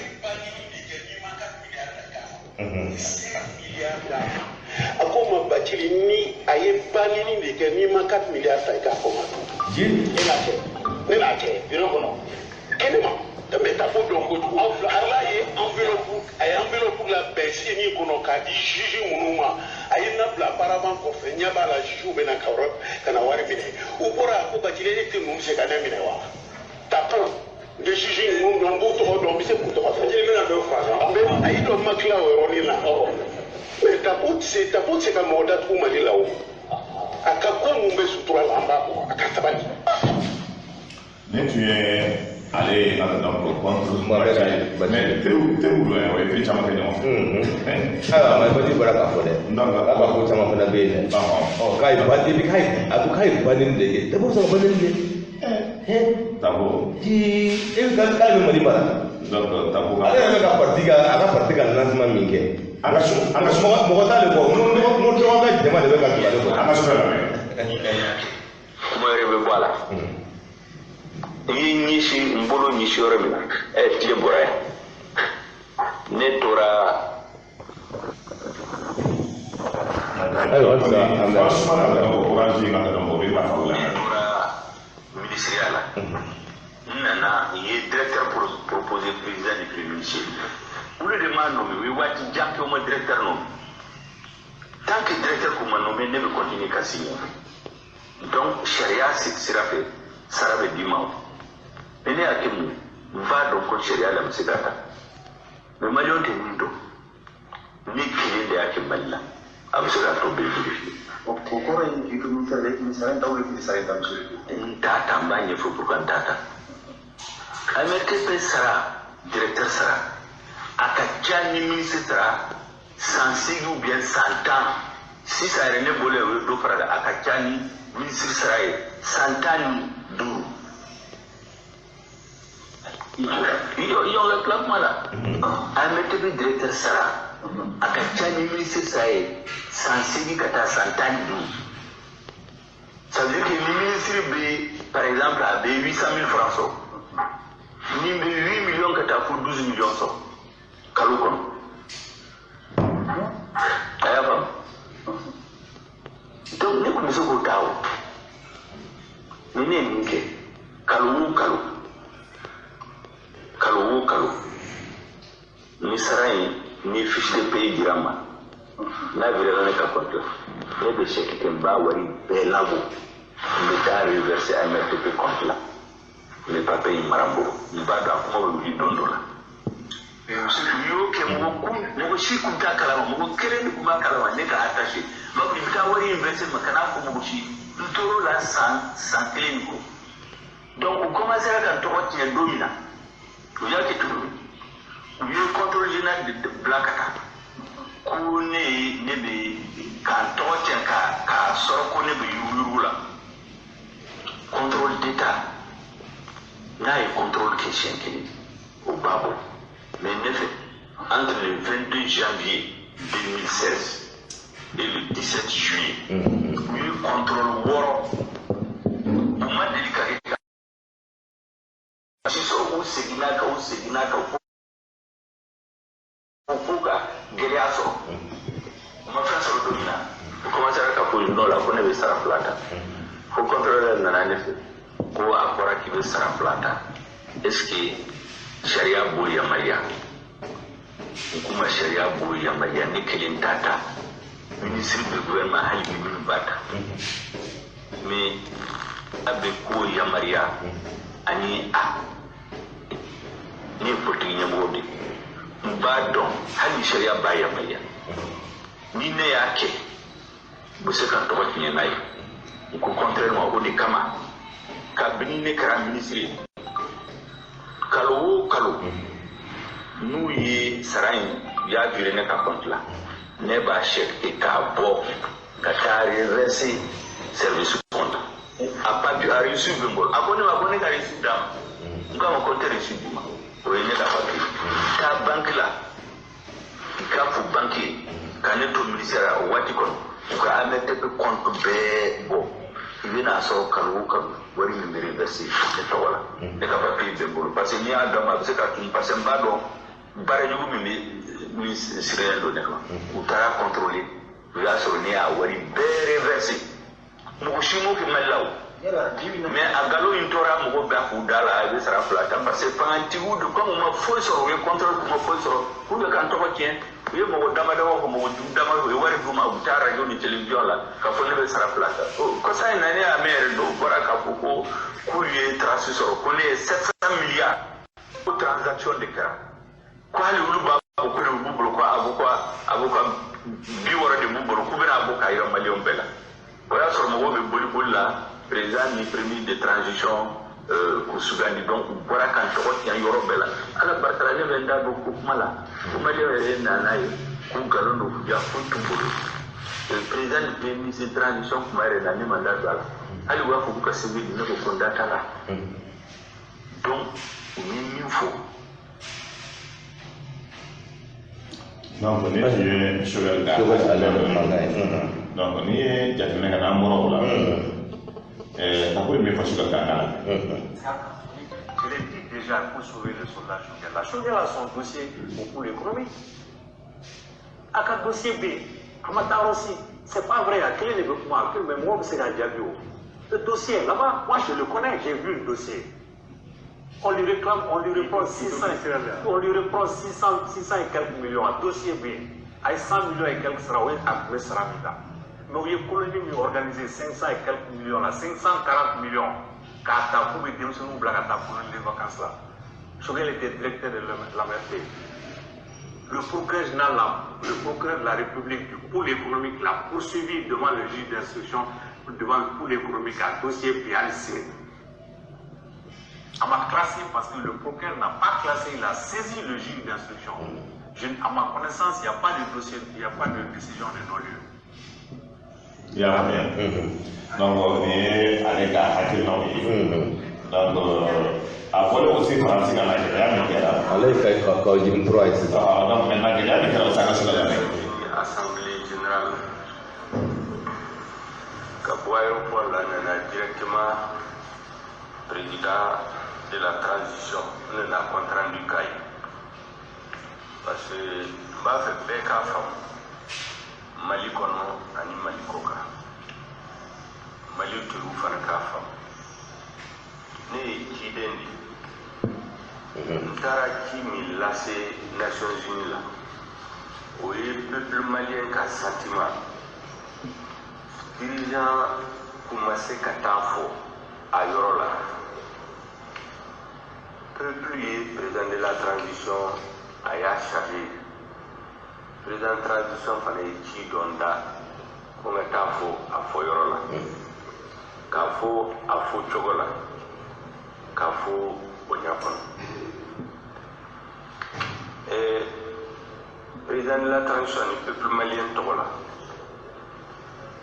S4: A ko ma Bathily, ni a ye banni de kɛ n'i ma 4 milliards ta i k'a fɔ ma.
S1: Ji.
S4: Ne n'a kɛ bureau kɔnɔ kɛnɛ ma. Mais Dabo dɔn kojugu. Ala ye enveloppe, a ye enveloppe labɛn sini kɔnɔ k'a di juge minnu ma, a ye na bila apparemment kɔfɛ, ɲɛ b'a la juge bɛ na ka na wari minɛ. U bɔra a ko Bathily, e tɛ ninnu se ka ne minɛ wa? Dabo n bɛ juge ninnu dɔn, n b'u tɔgɔ dɔn, n bɛ se k'u tɔgɔ fɔ. Bathily bɛna dɔ fara kan. Mais a ye dɔ ma tila o yɔrɔnin na. Mais Dabo tɛ se ka mɔgɔ datugu Mali la o. A ka ko mun bɛ sutura la, an b'a bɔ, a ka sabali.
S2: Ne tun ye ale ka donc contre mais teriw don o ye fɛn caman kɛ ɲɔgɔn
S1: fɛ. Ayiwa, mais Bathily bɔra k'a fɔ dɛ. K'a ka ko caman fana bɛ yen dɛ. Ɔ k'a ye ba k'a ye a ko k'a ye banni de kɛ. Dabo sɔrɔ banni de kɛ.
S2: Dabo.
S1: E bɛ k'ale bɛ Mali mara.
S2: Donc Dabo.
S1: Ale yɛrɛ bɛ ka parti ka a ka parti ka lancement min kɛ.
S2: An ka
S1: mɔgɔ t'ale kɔ, ɲɔgɔn ka jama de bɛ ka tugu ale kɔ.
S2: An ka sɛbɛn lamɛn.
S5: Kuma yɛrɛ bɛ bɔ a la. N ye ɲɛsin n bolo ɲɛsin yɔrɔ min na, tile bɔra yan. Ne tora.
S1: Ayiwa, halisa an bɛ.
S2: Franchement, Orange in ka dɔn o bɛ nafa o la.
S5: Ne tora minisiriya la. N nana n ye directeur proposé président du premier ministre. Olu de m'a nommé, u ye waati jan kɛ u ma directeur nommé. Tant que directeur kun ma nommé, ne bɛ continuer ka signer. Donc sariya sira fɛ, sara bɛ d'i ma o. Mais ne y'a kɛ mun ye? N b'a dɔn ko sariya la n bɛ se ka taa. Mais maliyɛnw tɛ min dɔn, ne kelen de y'a kɛ Mali la. A bɛ se k'a tɔ bɛɛ vérifier.
S6: O kɔrɔ ye k'i tun tɛ i sara in ta ou i sara in ta monsieur le.
S5: N t'a ta, n b'a ɲɛfɔ pour que n t'a ta. AMRTP sara, directeur sara, a ka ca ni ministre sara san 8 ou bien san 10. Sisan yɛrɛ ne bolo yan, o ye dɔ fara a kan, a ka ca ni ministre sara ye san 15. I ka tila kuma la. AMRTP directeur sara, a ka ca ni ministre sara ye san 8 ka taa san 15. Ça veut dire que ni ministre bɛ, par exemple, a bɛ 800 000 francs sɔrɔ, ni bɛ 8 millions ka taa fo 12 millions sɔrɔ kalo kɔnɔ. A y'a faamu? Donc ne tun bɛ se k'o ta o. Ni ne ye nin kɛ kalo o kalo, kalo o kalo, ni sara in ni fiche de paye dira n ma, n'a virera ne ka compte la, ne bɛ chèque kɛ, n b'a wari bɛɛ labɔ, n bɛ taa reverser AMRTP compte la. N bɛ papier in mara n bolo, n b'a dɔn a kuma bɛ wuli don dɔ la. U y'o kɛ, mɔgɔ kun mɔgɔ si kun t'a kalama, mɔgɔ kelen de kun b'a kalama, ne ka attaché. N b'a fɔ i bɛ taa wari in verser ma, kan'a fɔ mɔgɔ si. N tor'o la san kelen nin kɔ. Donc u commencera ka n tɔgɔ tiɲɛ don min na, u y'a kɛ cogo min, u ye contrôle général de bila ka taa ko ne ye ne bɛ ka n tɔgɔ tiɲɛ k'a sɔrɔ ko ne bɛ yuruguyurugu la. Contrôle d'État n'a ye contrôle kɛ siɲɛ kelen, o b'a bɔ. Mais ne fɛ, entre le 22 janvier 2016 et le 17 juillet, u ye contrôle wɔɔrɔ, u ma deli ka kɛ ka si sɔrɔ. U seginna kan, u seginna kan fo ka gɛlɛya sɔrɔ. U ma fɛn sɔrɔ don min na, u commencera ka fɔ nɔ la ko ne bɛ sara fila ta. Fo contrôleur nana ne fɛ ko a fɔra k'i bɛ sara fila ta, est ce que sariya b'o yamaruya? N kuma sariya b'o yamaruya, ne kelen t'a ta, ministre de gouvernement hali bi minnu b'a ta, mais a bɛ ko yamaruya ani a ne ye politiki ɲɛmɔgɔ de ye, n b'a dɔn hali ni sariya b'a yamaruya, ni ne y'a kɛ u bɛ se ka n tɔgɔ tiɲɛ n'a ye. N ko contraire ma, o de kama kabini ne kɛra ministre ye, kalo o kalo n'u ye sara in u y'a viré ne ka compte la, ne b'a chèque kɛ k'a bɔ ka taa reverser service compte. A papier, a reçu bɛ n bolo. A ko ne ma ko ne ka reçu d'a ma. N k'a ma ko n tɛ reçu d'i ma, o ye ne ka papier. Taa banque la, i k'a fɔ banque ye ka ne to ministère la o waati kɔnɔ, u ka AMRTP compte bɛɛ bɔ, i bɛna sɔrɔ kalo o kalo wari min bɛ reverser ne tɔgɔ la. Ne ka papier bɛ n bolo, parce que n'i y'a dɔn a bɛ se ka tun, parce que n b'a dɔn baara jugu min bɛ min sirilen don ne kan. U taara contrôler, u y'a sɔrɔ ne y'a wari bɛɛ reverser. Mɔgɔ si m'o kɛ Mali la o. Mais a nkalon in tora mɔgɔ bɛɛ k'u da la, a bɛ sara fila ta, parce que fangantigiw de comme u ma foyi sɔrɔ, u ye contrôle, u ma foyi sɔrɔ, k'u bɛ ka n tɔgɔ tiɲɛ. U ye mɔgɔ dama dama fɔ, mɔgɔ jugu dama, u ye wari d'u ma, u bɛ taa radio ni télévision la k'a fɔ ne bɛ sara fila ta. Kɔsa in na ne y'a mɛn yɛrɛ, dɔw bɔra k'a fɔ ko k'olu ye trace sɔrɔ ko ne ye 700 milliards ko transaction de kɛra, ko hali olu b'a fɔ ko de b'u bolo, ko avocat 60 de b'u bolo, k'u bɛna bɔ k'a yira maliyɛnw bɛɛ la. O y'a sɔrɔ mɔgɔw bɛ boli boli la, président ni premier de transition k'u sugandi, donc u bɔra ka n tɔgɔ tiɲɛ yɔrɔ bɛɛ la. Ala barika la, ne bɛ n da don ko kuma la, ko maliyɛnw yɛrɛ nana ye k'u nkalon don, k'u ja foyi t'u bolo. Président ni premier ministre de transition kuma yɛrɛ la, ne ma n da don a la, hali u b'a fɔ k'u ka sɛbɛn di, ne ko ko n da t'a la. Donc u ye min fɔ.
S2: Donc ni tun ye Choguel ka donc n'i ye jateminɛ kɛ n'an bɔra o la, ka ko in bɛ fɔ Choguel ka kan la.
S7: Je l'ai dit déjà, il faut sauver le soldat Choguel. La Choguel a son dossier au pôle économique. A ka dossier B, a ma taa yɔrɔ si. C'est pas vrai, a kelen de bɛ kuma, a kelen, mais mɔgɔ bɛ se k'a jaabi o. Le dossier là-bas, moi je le connais, j'ai vu le dossier. On lui réclame, on lui reprend 600, on lui reprend 600 et quelques millions. A dossier B, a 100 millions et quelques sara, o ye a tun bɛ sara min ta. Mais u ye colonie min organisé 500 et quelques millions la, 540 millions, k'a ta k'u bɛ denmisɛnninw bila ka taa colonie de vacances la. Choguel était directeur de l'AMRT. Le procureur général, le procureur de la République du pôle économique l'a poursuivi devant le juge d'instruction, devant le pôle économique à dossier PLC. A m'a classé parce que le procureur n'a pas classé, il a saisi le juge d'instruction. À ma connaissance, il n'y a pas de dossier, il n'y a pas de décision de non-lieu.
S2: I y'a faamuya? Donc nin ye ale ka hakilinaw ye. Donc a fɔlen aussi Faransi ka na gɛlɛya min kɛra.
S1: Ale ye ka jigin tura ye sisan.
S2: Donc maintenant gɛlɛya min kɛra o sa ka se ka lamɛn.
S7: Assemblée générale
S5: Ka bɔ aéroport la, n nana directement président de la transition, n nana compte rendu k'a ye, parce que n b'a fɛ bɛɛ k'a faamu, Mali kɔnɔ ani Mali kɔ kan, Mali teriw fana k'a faamu. Ne ye ciden de ye. N taara ci min lase Nations Unies la, o ye peuple malien ka sentiment. Dirigeant kun ma se ka taa fɔ a yɔrɔ la. Peuple ye président de la transition, a y'a chargé. Président transition fana ye ci dɔ da ko n ka taa fɔ a fɔ yɔrɔ la, k'a fɔ a fɔ cogo la, k'a fɔ bonya kɔnɔ. Président de la transition ni peuple malien tɔgɔ la,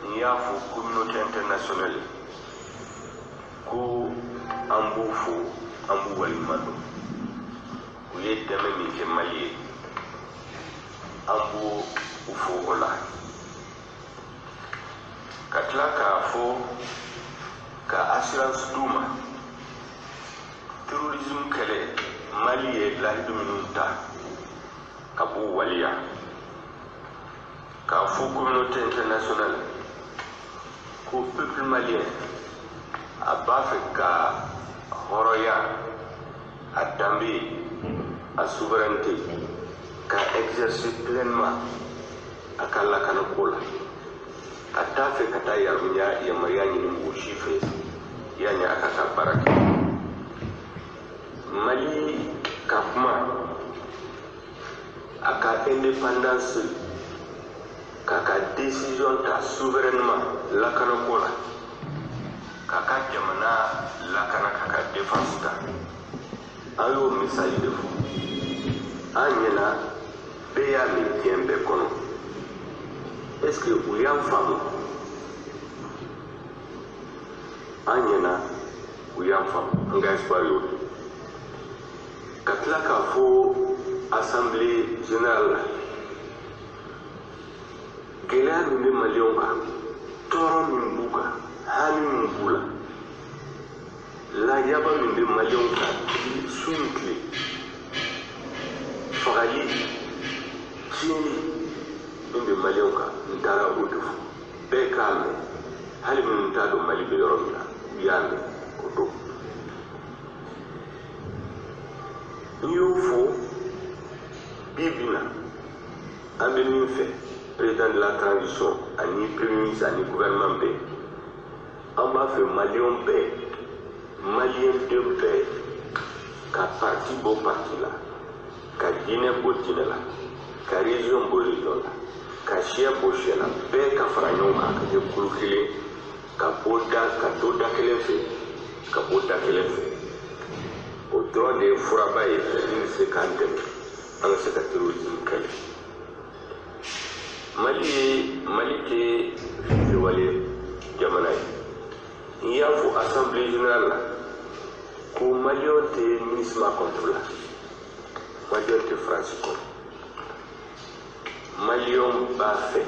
S5: n y'a fɔ communauté internationale ko an b'u fo, an b'u waleɲuman dɔn. U ye dɛmɛ min kɛ Mali ye, an b'u u fo o la. Ka tila k'a fɔ ka assurance d'u ma, terrorisme kɛlɛ, Mali ye lahidu minnu ta, ka b'u waleya. K'a fɔ communauté internationale ko peuple malien a b'a fɛ ka hɔrɔnya, a danbe, a souveraineté ka exercer pleinement a ka lakanako la. A t'a fɛ ka taa yamaruya ɲini mɔgɔ si fɛ yanni a ka baara kɛ. Mali ka kuma a ka indépendance, k'a ka décision ta souverainement lakanako la, k'a ka jamana lakana, k'a ka défense ta. An y'o misali de fɔ an ɲɛna, bɛɛ y'a mɛn diɲɛ bɛɛ kɔnɔ. Est ce que u y'an faamu? An ɲɛna, u y'an faamu. An ka espoir y'o de. Ka tila k'a fɔ assemblée générale la, gɛlɛya min bɛ maliyɛnw kan, tɔɔrɔ min b'u kan, hami min b'u la, lajaba min bɛ maliyɛnw kan su ni tile, fagali, tiɲɛni min bɛ maliyɛnw kan, n taara o de fɔ bɛɛ k'a mɛn. Hali minnu t'a dɔn Mali bɛ yɔrɔ min na, u y'a mɛn o don. N y'o fɔ. Bi bi na, an bɛ min fɛ, président de la transition ani premier ministre ani gouvernement bɛɛ, an b'a fɛ maliyɛnw bɛɛ, maliyɛn den bɛɛ ka parti bɔ parti la, ka diinɛ bɔ diinɛ la, ka région bɔ région la, ka siya bɔ siya la, bɛɛ ka fara ɲɔgɔn kan ka kɛ kulu kelen, ka bɔ da, ka to da kelen fɛ, ka bɔ da kelen fɛ. O dɔrɔn de ye furaba ye min bɛ se k'an dɛmɛ an ka se ka terrorisme kɛlɛ. Mali ye, Mali tɛ fitiriwale jamana ye. N y'a fɔ assemblée générale la ko maliyɛnw tɛ MINUSMA contre la, maliyɛnw tɛ Faransi contre. Maliyɛnw b'a fɛ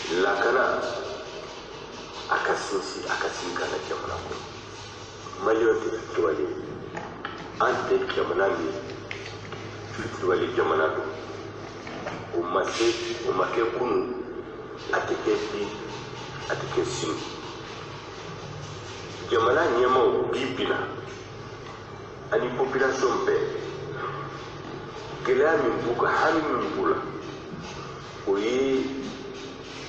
S5: lakana a ka sinsin, a ka sigi ka na jamana kɔnɔ. Maliyɛnw tɛ fitiriwale ye. An tɛ jamana min fitiriwale jamana don. O ma se, o ma kɛ kunun, a tɛ kɛ bi, a tɛ kɛ sini. Jamana ɲɛmaaw bi bi na ani population bɛɛ, gɛlɛya min b'u kan, hami min b'u la, o ye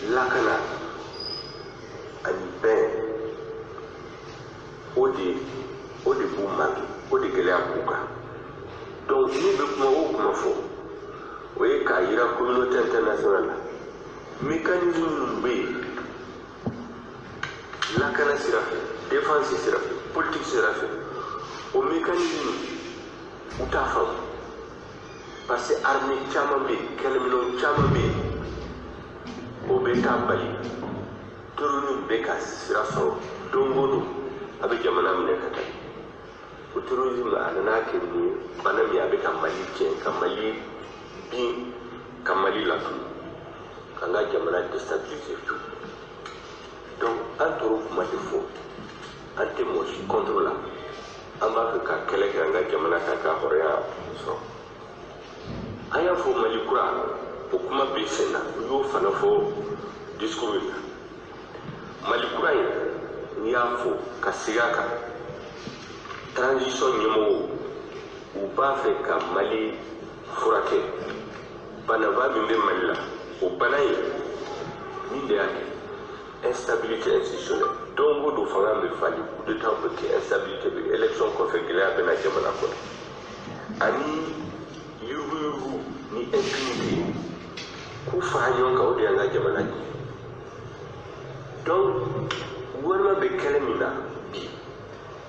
S5: lakana ani bɛn. O de b'u manqué, o de gɛlɛya b'u kan. Donc n'u bɛ kuma o kuma fɔ, o ye k'a yira communauté internationale la, mécanisme minnu bɛ yen lakana sira fɛ, défense sira fɛ, politique sira fɛ, o mécanisme u t'a faamu, parce que armée caman bɛ yen, kɛlɛminɛnw caman bɛ yen, o bɛ taa bali terrorisme bɛ ka sira sɔrɔ. Don o don a bɛ jamana minɛ ka taa. O terrorisme, a nana kɛ mun ye? Bana min a bɛ ka Mali tiɲɛ, ka Mali bin, ka Mali latunu, k'an ka jamana déstabiliser fiyewu.
S8: Donc an tɔɔrɔ kuma tɛ fɔ, an tɛ mɔgɔ si contre la, an b'a fɛ ka kɛlɛ kɛ an ka jamana kan ka hɔrɔnya sɔrɔ. An y'a fɔ Mali kura, o kuma bɛ sen na, u y'o fana fɔ discours in na. Mali kura in, n'i y'a fɔ ka segin a kan, transition ɲɛmɔgɔw u b'a fɛ ka Mali furakɛ. Banaba min bɛ Mali la, o bana in min de y'a kɛ instabilité institutionnelle. Don o don fanga bɛ falen, coup d'état bɛ kɛ, instabilité bɛ, élection kɔfɛ gɛlɛya bɛ na jamana kɔnɔ, ani yuruguyurugu ni impunité k'u fara ɲɔgɔn kan, o de y'an ka jamana ɲɛ. Donc gouvernement bɛ kɛlɛ min na bi,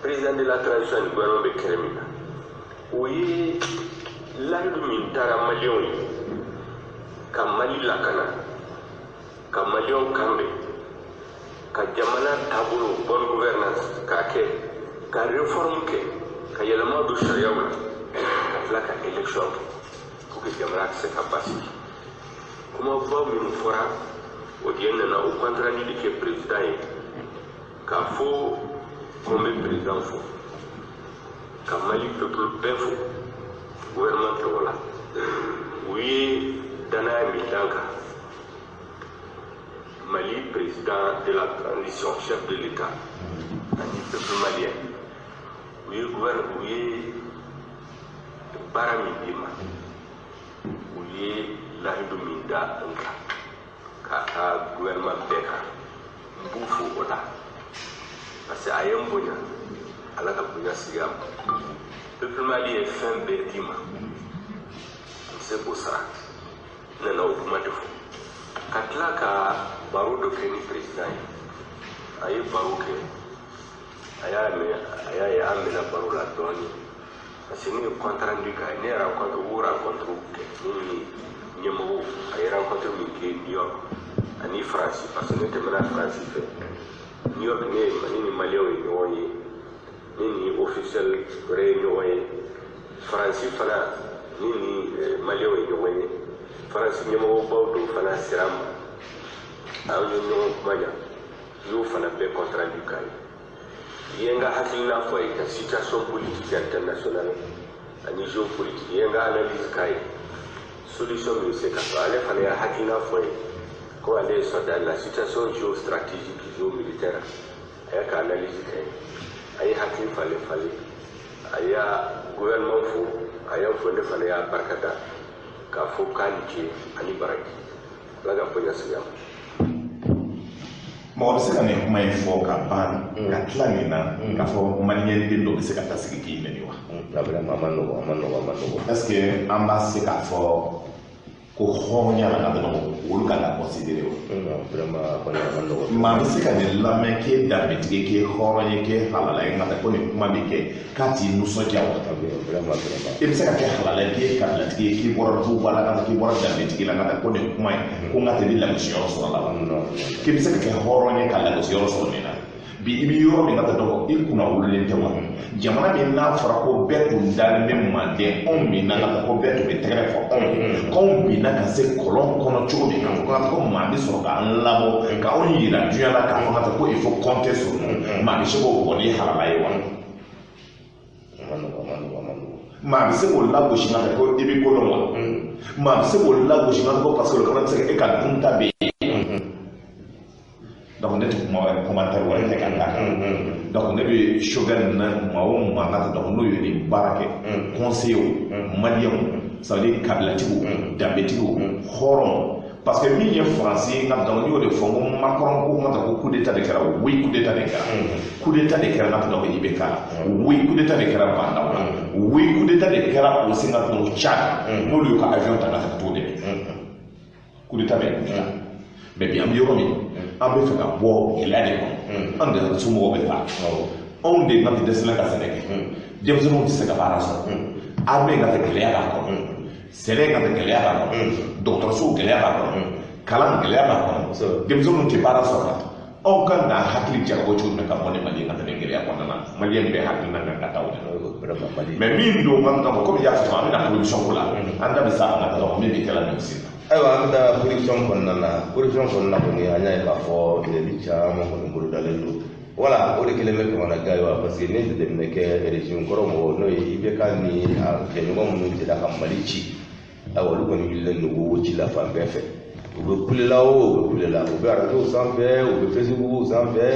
S8: président de la transition ni gouvernement bɛ kɛlɛ min na, o ye layidu min taara maliyɛnw ye ka Mali lakana, ka maliyɛnw kanbɛn, ka jamana taabolo bonne gouvernance k'a kɛ, ka réforme kɛ, ka yɛlɛma don sariyaw la, ka tila ka élection kɛ pour que jamana ka se ka basigi. Kumaba minnu fɔra, o de nana o compte rendu de kɛ président ye, k'a fɔ ko n bɛ président fo, ka Mali peuple bɛɛ fo gouvernement tɔgɔ la, u ye danaya min d'an kan. Mali président de la transition, chef de l'État, ani peuple malien, u ye gouvernement, u ye baara min d'i ma, u ye lahidu min da n kan k'a ka gouvernement bɛɛ kan, n b'u fo o la, parce que a ye n bonya, Ala ka bonya sigi a ma. Peuple mali ye fɛn bɛɛ d'i ma, n tɛ se k'o sara. N nana o kuma de fɔ, ka tila ka baro dɔ kɛ ni président ye. A ye baro kɛ, a y'a mɛn, a y'a ye an mɛnna baro la dɔɔnin, parce que ne ye compte rendu k'a ye. Ne ye rencontre o rencontre kɛ ne ni ɲɛmɔgɔw, a ye rencontre min kɛ New York ani Faransi, parce que ne tɛmɛna Faransi fɛ. New York, ne ye ne ni maliyɛnw ye ɲɔgɔn ye, ne ni officiel wɛrɛ ye ɲɔgɔn ye. Faransi fana, ne ni maliyɛnw ye ɲɔgɔn ye. Faransi ɲɛmɔgɔbaw dɔw fana sera an ma, an ye ɲɔgɔn kuma ɲa, n y'o fana bɛɛ compte rendu k'a ye. I ye n ka hakilina fɔ a ye ka situation politique internationale ani géopolitique, i ye n ka analyse k'a ye, solution min bɛ se ka sɔrɔ. Ale fana ye hakilina fɔ ye ko ale ye sɔrɔ la situation géostratégique, géomilitaire, a y'a ka analyse kɛ, a ye hakili falen falen, a y'a gouvernement fo, a y'a fɔ ne fana y'a barikada k'a fɔ k'a ni ce ani baraji, Ala ka bonya sigi a ma.
S2: Mɔgɔ bɛ se ka nin kuma in fɔ ka ban ka tila nin na k'a fɔ maliyɛn den dɔ bɛ se ka taa sigi k'i nɛni wa?
S1: Vraiment, a ma nɔgɔn, a ma nɔgɔn, a ma nɔgɔn.
S2: Est ce que an b'a se k'a fɔ ko hɔrɔnya la ka dɔgɔ olu kan ka considérer wa?
S1: Non, vraiment, a kɔni a ma nɔgɔn.
S2: Maa bɛ se ka nin lamɛn k'e danbetigi, k'e hɔrɔn ye, k'e halala ye, nka ko nin kuma bɛ kɛ k'a t'i nisɔndiya wa?
S1: Vraiment, vraiment.
S2: I bɛ se ka kɛ halala ye, k'e kabilatigi ye, k'i bɔra duba la, ka k'i bɔra danbetigi la, ka ko nin kuma in ko n ka tɛ ni lagosi yɔrɔ sɔrɔ la wa?
S1: Non.
S2: K'i bɛ se ka kɛ hɔrɔn ye ka lagosi yɔrɔ sɔrɔ nin na? Bi i bɛ yɔrɔ min na ka dɔgɔ, i kunna wololen tɛ wa? Jamana min n'a fɔra ko bɛɛ tun dalen bɛ manden anw min na, ka ko bɛɛ tun bɛ tɛgɛrɛ fɔ anw ye, k'anw binna ka se kɔlɔn kɔnɔ cogo min, k'a fɔ ko maa bɛ sɔrɔ k'an labɔ k'anw yira diɲɛ la, k'a fɔ ka ko il faut compter sur nous, maa bɛ se k'o bɔ ni halala ye wa? Maa bɛ se k'o lagosi ka ko i bɛ ko dɔn wa? Maa bɛ se k'o lagosi ka ko parce que o fana bɛ se ka e ka dunta bɛ yen. Donc ne tɛ kuma wɛrɛ, commentaire wɛrɛ kɛ ka d'a kan. Donc ne bɛ Choguel na maa o maa ka, donc n'o ye nin baara kɛ, conseillers, maliyɛnw, ça veut dire kabilatigiw, danbetigiw, hɔrɔnw, parce que min ye Faransi ye, nka donc n y'o de fɔ, n ko Macron ko n ka ko coup d'état de kɛra. Oui, coup d'état de kɛra, coup d'état de kɛra, nka donc IBK la. Oui, coup d'état de kɛra Bah N'Daw la. Oui, coup d'état de kɛra aussi, nka donc Tchad, n'olu y'u ka avion ta ka t'o dɛmɛ, coup d'état bɛ coup d'état. Mais bi an bɛ yɔrɔ min, an bɛ fɛ ka bɔ gɛlɛya de kɔnɔ, an de somɔgɔw bɛ taa, anw de ka tɛ dɛsɛ ka sɛnɛ kɛ, denmisɛnninw tɛ se ka baara sɔrɔ, armée ka tɛ gɛlɛya b'a kɔnɔ, sɛnɛ ka tɛ gɛlɛya b'a kɔnɔ, dɔgɔtɔrɔsow gɛlɛya b'a kɔnɔ, kalan gɛlɛya b'a kɔnɔ, denmisɛnninw tɛ baara sɔrɔ. Aw kan ka hakili jagabɔ cogo min ka bɔ ni Mali ka tɛmɛ gɛlɛya kɔnɔna na, maliyɛn bɛɛ hakilina kan ka taa o de la. Mais min don ka fɔ komi i y'a fɔ, an bɛna production ko la, an da bɛ s'a ma ka taa min bɛ kɛla nin sen na.
S1: Ayiwa, an bɛ taa corruption kɔnɔna na. Corruption kɔnɔna kɔni, an y'a ye k'a fɔ minɛli caman kɔni bolodalen don. Wala o de kɛlen bɛ kamanagan ye wa? Parce que ni jateminɛ kɛ, régime kɔrɔ mɔgɔw, n'o ye IBK ni a jɛɲɔgɔn minnu jɛra ka Mali ci, ayiwa, olu kɔni wulilen don wo ci la fan bɛɛ fɛ. U bɛ kulela o, u bɛ kulela, u bɛ arajow sanfɛ, u bɛ Facebook sanfɛ,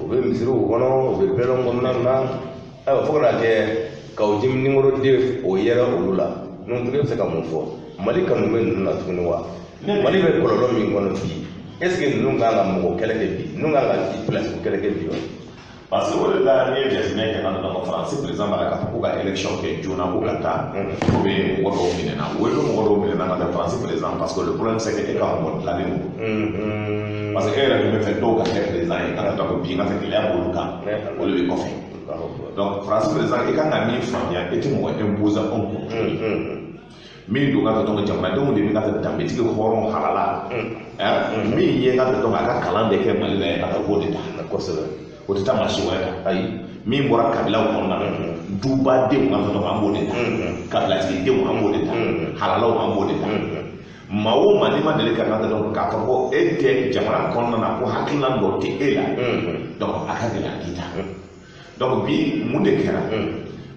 S1: u bɛ misiriw kɔnɔ, u bɛ bɛlɔn kɔnɔna na. Ayiwa, fo ka n'a kɛ Kaou Djim numéro 2 o yɛrɛ olu la. Donc e bɛ se ka mun fɔ? Mali kanu bɛ ninnu na tuguni wa? Mali bɛ kɔlɔlɔ min kɔnɔ bi, est ce que ninnu kan ka mɔgɔ kɛlɛ kɛ bi? Ninnu kan ka place kɛlɛ kɛ bi wa?
S2: Parce que o de la, n'i ye jateminɛ kɛ, ka dɔn Faransi président b'a la k'a fɔ ko ka élection kɛ joona, ko ka taa o bɛ mɔgɔ dɔw minɛ na, o ye mɔgɔ dɔw minɛ na ka taa Faransi président, parce que le problème, c'est que e ka mɔgɔ dilannen don, parce que e yɛrɛ tun bɛ fɛ dɔw ka kɛ président ye ka taa ko bi ka taa gɛlɛya b'olu kan, olu bɛ kɔfɛ. Donc Faransi président, i kan ka min faamuya, e tɛ mɔgɔ imposer anw kun min don ka taa dɔn jamanadenw de bɛ ka taa danbetigi hɔrɔn halala min ye ka taa dɔn a ka kalan de kɛ Mali la ye, ka taa k'o de ta. O tɛ taa maa si wɛrɛ kan.
S1: Ayi.
S2: Min bɔra kabilaw kɔnɔna na, dubadenw ka taa dɔn an b'o de ta, kabilatigidenw an b'o de ta, halalaw an b'o de ta. Maa o maa n'i ma deli ka taa dɔn k'a fɔ ko e tɛ jamana kɔnɔna na, ko hakilina dɔ tɛ e la, donc a ka gɛlɛn a k'i ta. Donc bi, mun de kɛra?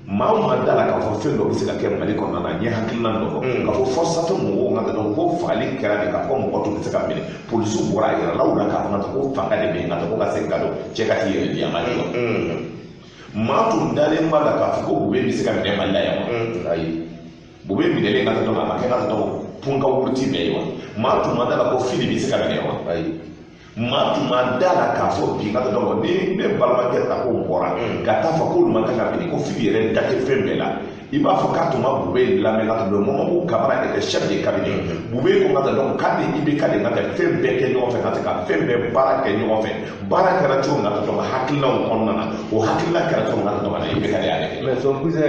S2: Maa o maa da la k'a fɔ fɛn dɔ bɛ se ka kɛ Mali kɔnɔna na, n ye hakilina dɔ fɔ k'a fɔ forçatɔ mɔgɔw ka dɔn ko fagali kɛra de, k'a fɔ mɔgɔ tun bɛ se ka minɛ. Polisiw bɔra a yɛrɛ la u la k'a fɔ ko fanga de bɛ yen, ka ko ka segin ka don cɛ ka t'i yɛrɛ di a ma di wa. Maa tun dalen b'a la k'a fɔ ko Boubèye bɛ se ka minɛ Mali la yan wa?
S1: Ayi.
S2: Boubèye minɛlen ka dɔn a ma kɛ ka dɔn punka wuruti bɛɛ ye wa? Maa tun ma da la ko Fily bɛ se ka minɛ wa?
S1: Ayi.
S2: Maa tun ma da la k'a fɔ bi ka dɔn ni ne balimakɛ ta ko bɔra ka taa fɔ k'olu ma kan ka minɛ, ko Fily yɛrɛ da tɛ fɛn bɛɛ la. I b'a fɔ k'a tun ma Boubèye lamɛn ka dɔn Mamadou Camara était chef de cabinet. Boubèye ko ka dɔn k'a ni IBK de ka fɛn bɛɛ kɛ ɲɔgɔn fɛ, ka se ka fɛn bɛɛ baara kɛ ɲɔgɔn fɛ. Baara kɛra cogo min na ka dɔn hakilinaw kɔnɔna na, o hakilina kɛra cogo min na ka dɔn IBK de y'ale kɛ.
S1: Mais son cousin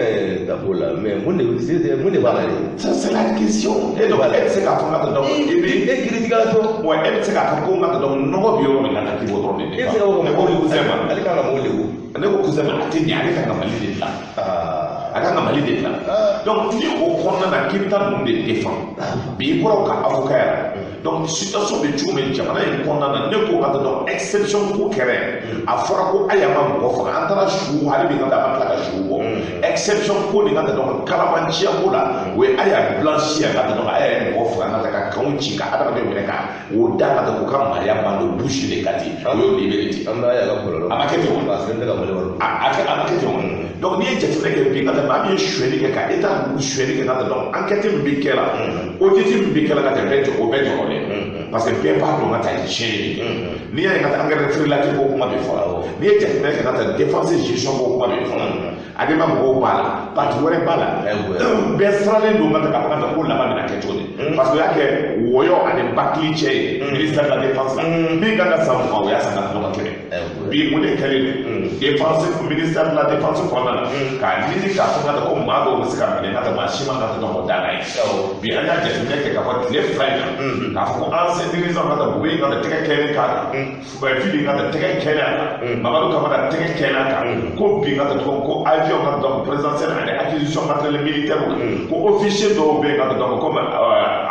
S1: Dabo la, mais mun de b'a la de?
S2: Ça, c'est la question. E donc e bɛ se k'a fɔ ka dɔn i bɛ
S1: e critiquer la to.
S2: Wa e bɛ se k'a fɔ ko ka dɔn nɔgɔ bɛ yɔrɔ min na ka k'i b'o dɔrɔn de.
S1: E bɛ se ka fɔ
S2: ne ko cousin ma.
S1: Ale kan ka mɔgɔw lebu.
S2: Ne ko cousin ma, a tɛ ɲɛ, ale kan ka Mali de dilan. A kan ka Mali de dilan. Donc ni o kɔnɔna na k'i bɛ taa ninnu de défend bi, i bɔra o ka avocat yɛrɛ. Donc situation bɛ cogo min jamana in kɔnɔna na, ne ko ka dɔn exception ko kɛra, a fɔra ko a y'an ma mɔgɔ faga, an taara su hali bi ka taa an ma tila ka su bɔ. Exception ko nin ka dɔn kalamanciya ko la, o ye a y'a blanchi ka dɔn a y'a ye mɔgɔ faga ka taa ka kanw ci ka adamadenw minɛ ka o da ka dɔn k'o ka maaya ban don bouche de ka di o y'o libéré ten.
S1: An b'a ye a ka kɔlɔlɔ.
S2: A ma kɛ ten wa?
S1: A sen tɛ ka Mali wari.
S2: A ma kɛ ten wa? Donc n'i ye jateminɛ kɛ bi ka taa maa min ye sonyɛli kɛ ka État sonyɛli kɛ ka taa dɔn enquête min bɛ kɛ la, audit min bɛ kɛ la ka tɛmɛ bɛɛ o bɛɛ jɔrɔlen, parce que bɛɛ b'a dɔn ka taa tiɲɛ de kɛ. N'i y'a ye ka taa engrais feerela ko kuma bɛ fɔ la, n'i ye jateminɛ kɛ ka taa défense gestion ko kuma bɛ fɔ la, Adema mɔgɔw b'a la, parti wɛrɛ b'a la, bɛɛ sirannen don ka taa k'a fɔ ka taa ko laban bɛna kɛ cogo di, parce que o y'a kɛ wɔyɔ ani bakili cɛ ye ministère de la défense la, min kan ka san 20 o y'a san ka dɔgɔ kɛmɛ. Bi mun de kɛlen don défense, ministère de la défense kɔnɔna na, k'a ɲini k'a fɔ ka taa ko maa dɔw bɛ se ka minɛ ka taa maa si man ka taa dɔn da n'a ye. Bi an y'a jateminɛ kɛ k'a fɔ tile 2 in na k'a fɔ ko ancien dirigeant ka taa Boubèye ka taa tɛgɛ kɛlen k'a kan, Fily ka taa tɛgɛ kɛlen a kan, Mamadou Camara tɛgɛ kɛlen a kan, ko bi ka taa tuguni ko avion ka taa présidentiel ani acquisition matériel militaire, ko officier dɔw bɛ yen ka taa dɔn comme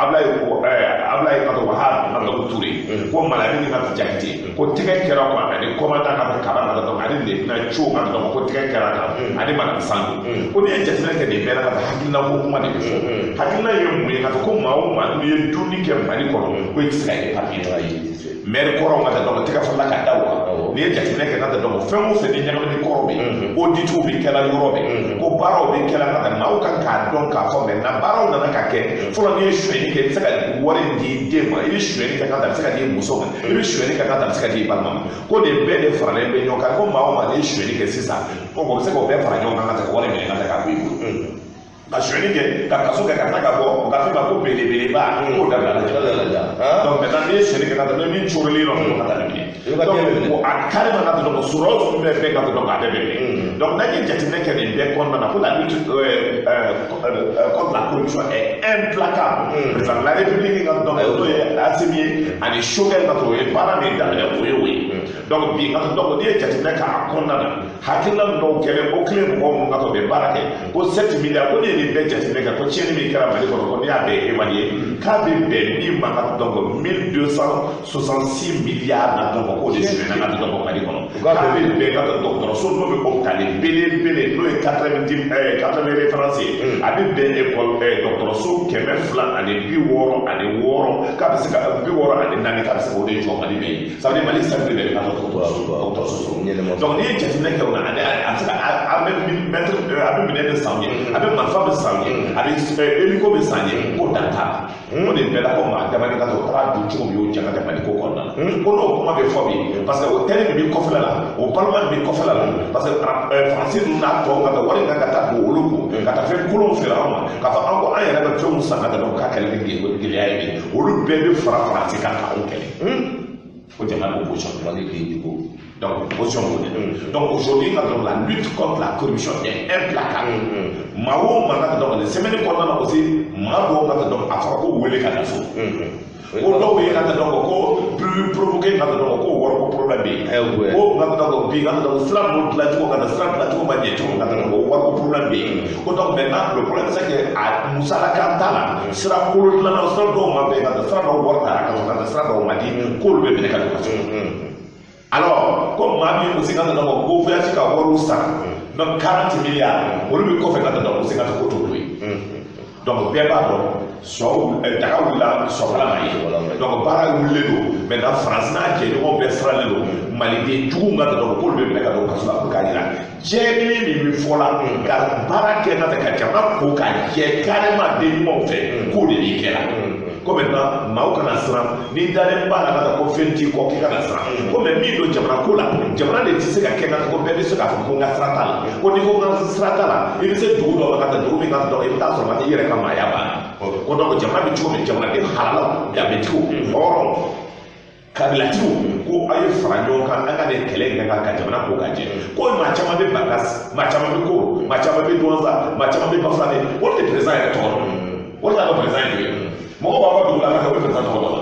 S2: Ablaye ka taa Wahab ka taa Touré, ko Malamine ka taa Jakite, ko tɛgɛ kɛra ko ani commandant ka taa Kaba ka taa dɔn ani lieutenant Cho ka taa dɔn ko tɛgɛ kɛra kan ani madame Sango. Ko n'i ye jateminɛ kɛ nin bɛɛ la ka taa hakilina ko kuma de bɛ fɔ. Hakilina ye mun ye? Ka fɔ ko maa o maa n'i ye dumuni kɛ Mali kɔnɔ ko i tɛ se ka épargner. Maire kɔrɔw ka taa dɔn tɛgɛ fɔlɔ ka da o kan. N'i ye jateminɛ kɛ ka taa dɔn fɛn o fɛn ni ɲagamini kɔrɔ bɛ yen, auditw bɛ kɛla yɔrɔ bɛɛ, ko baaraw bɛ kɛla ka taa maaw kan k'a dɔn k'a fɔ maintenant baaraw nana ka kɛ. Fɔlɔ n'i ye sonyɛli kɛ, i bɛ se ka wari di i den ma, i bɛ sonyɛli kɛ ka taa a bɛ se ka di i muso ma, i bɛ sonyɛli kɛ ka taa a bɛ se ka di i balima ma. Ko nin bɛɛ de faralen bɛ ɲɔgɔn kan, ko maa o maa n'i ye sonyɛli kɛ sisan, ko o bɛ se k'o bɛɛ fara ɲɔgɔn kan ka taa ka wari minɛ ka taa k'a bɔ i bolo. Ka sonyɛli kɛ ka kaso kɛ ka taa ka bɔ o ka fɛn ma ko belebeleba k'o dabila la. Donc maintenant n'i ye sonyɛli kɛ ka taa min corilen nɔ ka taa minɛ, donc a carrément ka taa dɔn sɔrɔ o bɛɛ bɛɛ ka taa dɔn k'a bɛɛ bɛ minɛ. Donc n'an ye jateminɛ kɛ nin bɛɛ kɔnɔna na, ko la lutte contre la corruption est implacable. Président de la République ka dɔn n'o ye Assimi ye ani Choguel ka o ye baara min daminɛ, o ye o ye. Donc bi donc n'i ye jateminɛ k'a kɔnɔna na hakilina dɔw kɛlen o kelen mɔgɔw minnu ka to bɛ baara kɛ ko 7 milliards ko ne ye nin bɛɛ jateminɛ kɛ ko tiɲɛni min kɛra Mali kɔnɔ ko n'i y'a bɛɛ évaluer k'a bɛ bɛn min ma ka donc 1266 milliards na donc k'o de sonyɛna ka donc Mali kɔnɔ k'a bɛ bɛn ka dɔgɔtɔrɔso n'o bɛ hôpital belebele n'o ye 80 référence ye a bɛ bɛn école dɔgɔtɔrɔso 266 k'a bɛ se ka 64 k'a bɛ se k'o de jɔ Mali bɛɛ ye. Ça veut dire Mali sanfɛ bɛɛ bɛ ka dɔgɔtɔrɔso sɔrɔ. Donc n'i ye jateminɛ kɛ o la a bɛ se ka a bɛ mɛtiri a bɛ minɛn bɛ san ye a bɛ marifa bɛ san ye a bɛ hélico bɛ san ye ko dan t'a la. O de bɛɛ la ko maa damani ka to o taara dun cogo min y'o jɛ ka tɛmɛ Mali ko kɔnɔna na. Ko n'o kuma bɛ fɔ bi parce que o tɛni min bɛ kɔfɛla la o balima min bɛ kɔfɛla la parce que Faransi ninnu n'a tɔw ka taa wari kan ka taa don olu kun ka taa fɛn kolonw feere anw ma k'a fɔ an ko an yɛrɛ bɛ fɛnw san ka tɛmɛ k'a kɛlɛ ni gɛlɛya ye bi olu bɛɛ bɛ fara Faransi kan k'anw kɛlɛ. O jamana ko position Mali den jugu. Donc position b'o de. Donc aujourd'hui donc la lutte contre la corruption est implacable. Maa o maa ka donc nin semaine kɔnɔna na aussi maa dɔw ka donc a fɔra ko wele ka na so. Ko dɔw ye ka donc ko plus provoqué ka donc ko wari ko problème bɛ yen. Ko ka donc bi ka donc sira ninnu dilancogo ka sira dilancogo ma ɲɛ cogo ka donc wari ko problème bɛ yen. Ko donc maintenant le problème c'est que a musalakan t'a la sira kolo dilanna sira dɔw ma bɛn ka sira dɔw wari taara ka sɔrɔ ka sira dɔw ma di k'olu bɛ minɛ ka don ka so. Alors ko maa min aussi ka donc ko voyage ka wariw sara donc 40 milliards olu bɛ kɔfɛ ka donc aussi ka ko t'olu ye. Donc bɛɛ b'a dɔn sɔ daga wulila sɔkala ma ye donc baara wulilen don maintenant France n'a jɛɲɔgɔnw bɛɛ sirannen don maliden juguw ka donc k'olu bɛ minɛ ka don kaso la pour k'a jira jɛkili min bɛ fɔ la ka baara kɛ ka jamana ko ka jɛ carrément den ɲumanw fɛ k'o de b'i kɛ la. Ko maintenant maaw kana siran n'i dalen b'a la ka taa ko fɛn t'i kɔ k'i kana siran ko mais min don jamana ko la jamana de tɛ se ka kɛ ka ko bɛɛ bɛ se k'a fɔ ko n ka sira t'a la ko n'i ko n ka sira t'a la i bɛ se dugu dɔ la ka taa dugu min ka dɔn i bɛ taa sɔrɔ ka i yɛrɛ ka maaya banna ko donc jamana bɛ cogo min jamanaden halalaw danbetigiw hɔrɔnw kabilatigiw ko aw ye fara ɲɔgɔn kan an ka nin kɛlɛ in kɛ ka jamana ko ka jɛ ko maa caman bɛ Bankas maa caman bɛ Koro maa caman bɛ Douentza maa caman bɛ Bafulabe olu tɛ président yɛrɛ tɔgɔ dɔn olu t'a dɔn président ye jumɛn ye. Mɔgɔw b'a fɔ dugu la ka taa o bɛ président tɔgɔ dɔn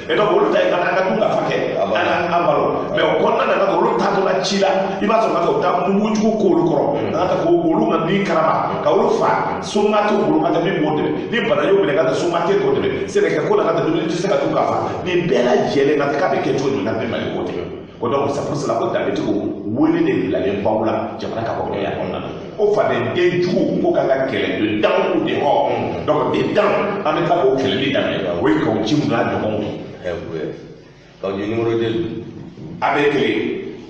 S2: et donc olu ta ye ka an ka dun ka fa kɛ an ka an balo mais o kɔnɔna na ka olu taatɔ la ci la i b'a sɔrɔ ka taa u taa mugujugu k'olu kɔrɔ ka taa ko olu ka ni karaba ka olu fa soma t'u bolo ka taa min b'o dɛmɛ ni bana y'o minɛ ka taa soma tɛ k'o dɛmɛ sɛnɛkɛ ko la ka taa dumuni tɛ se ka dun ka fa nin bɛɛ lajɛlen ka k'a bɛ kɛ cogo jumɛn na bɛɛ Mali ko tɛ. Ko donc c'est pour cela ko danbetigiw wele de bilalen b'aw la jamana ka bɔ gɛlɛya kɔnɔna na ko faden den jugu ko k'an ka kɛlɛ de dan ou de hors donc de dan an bɛ tila k'o kɛlɛli daminɛ o ye Kawu Djim n'a ɲɔgɔnw ye.
S1: Kawu Djim numéro 2
S2: a bɛɛ ye kelen.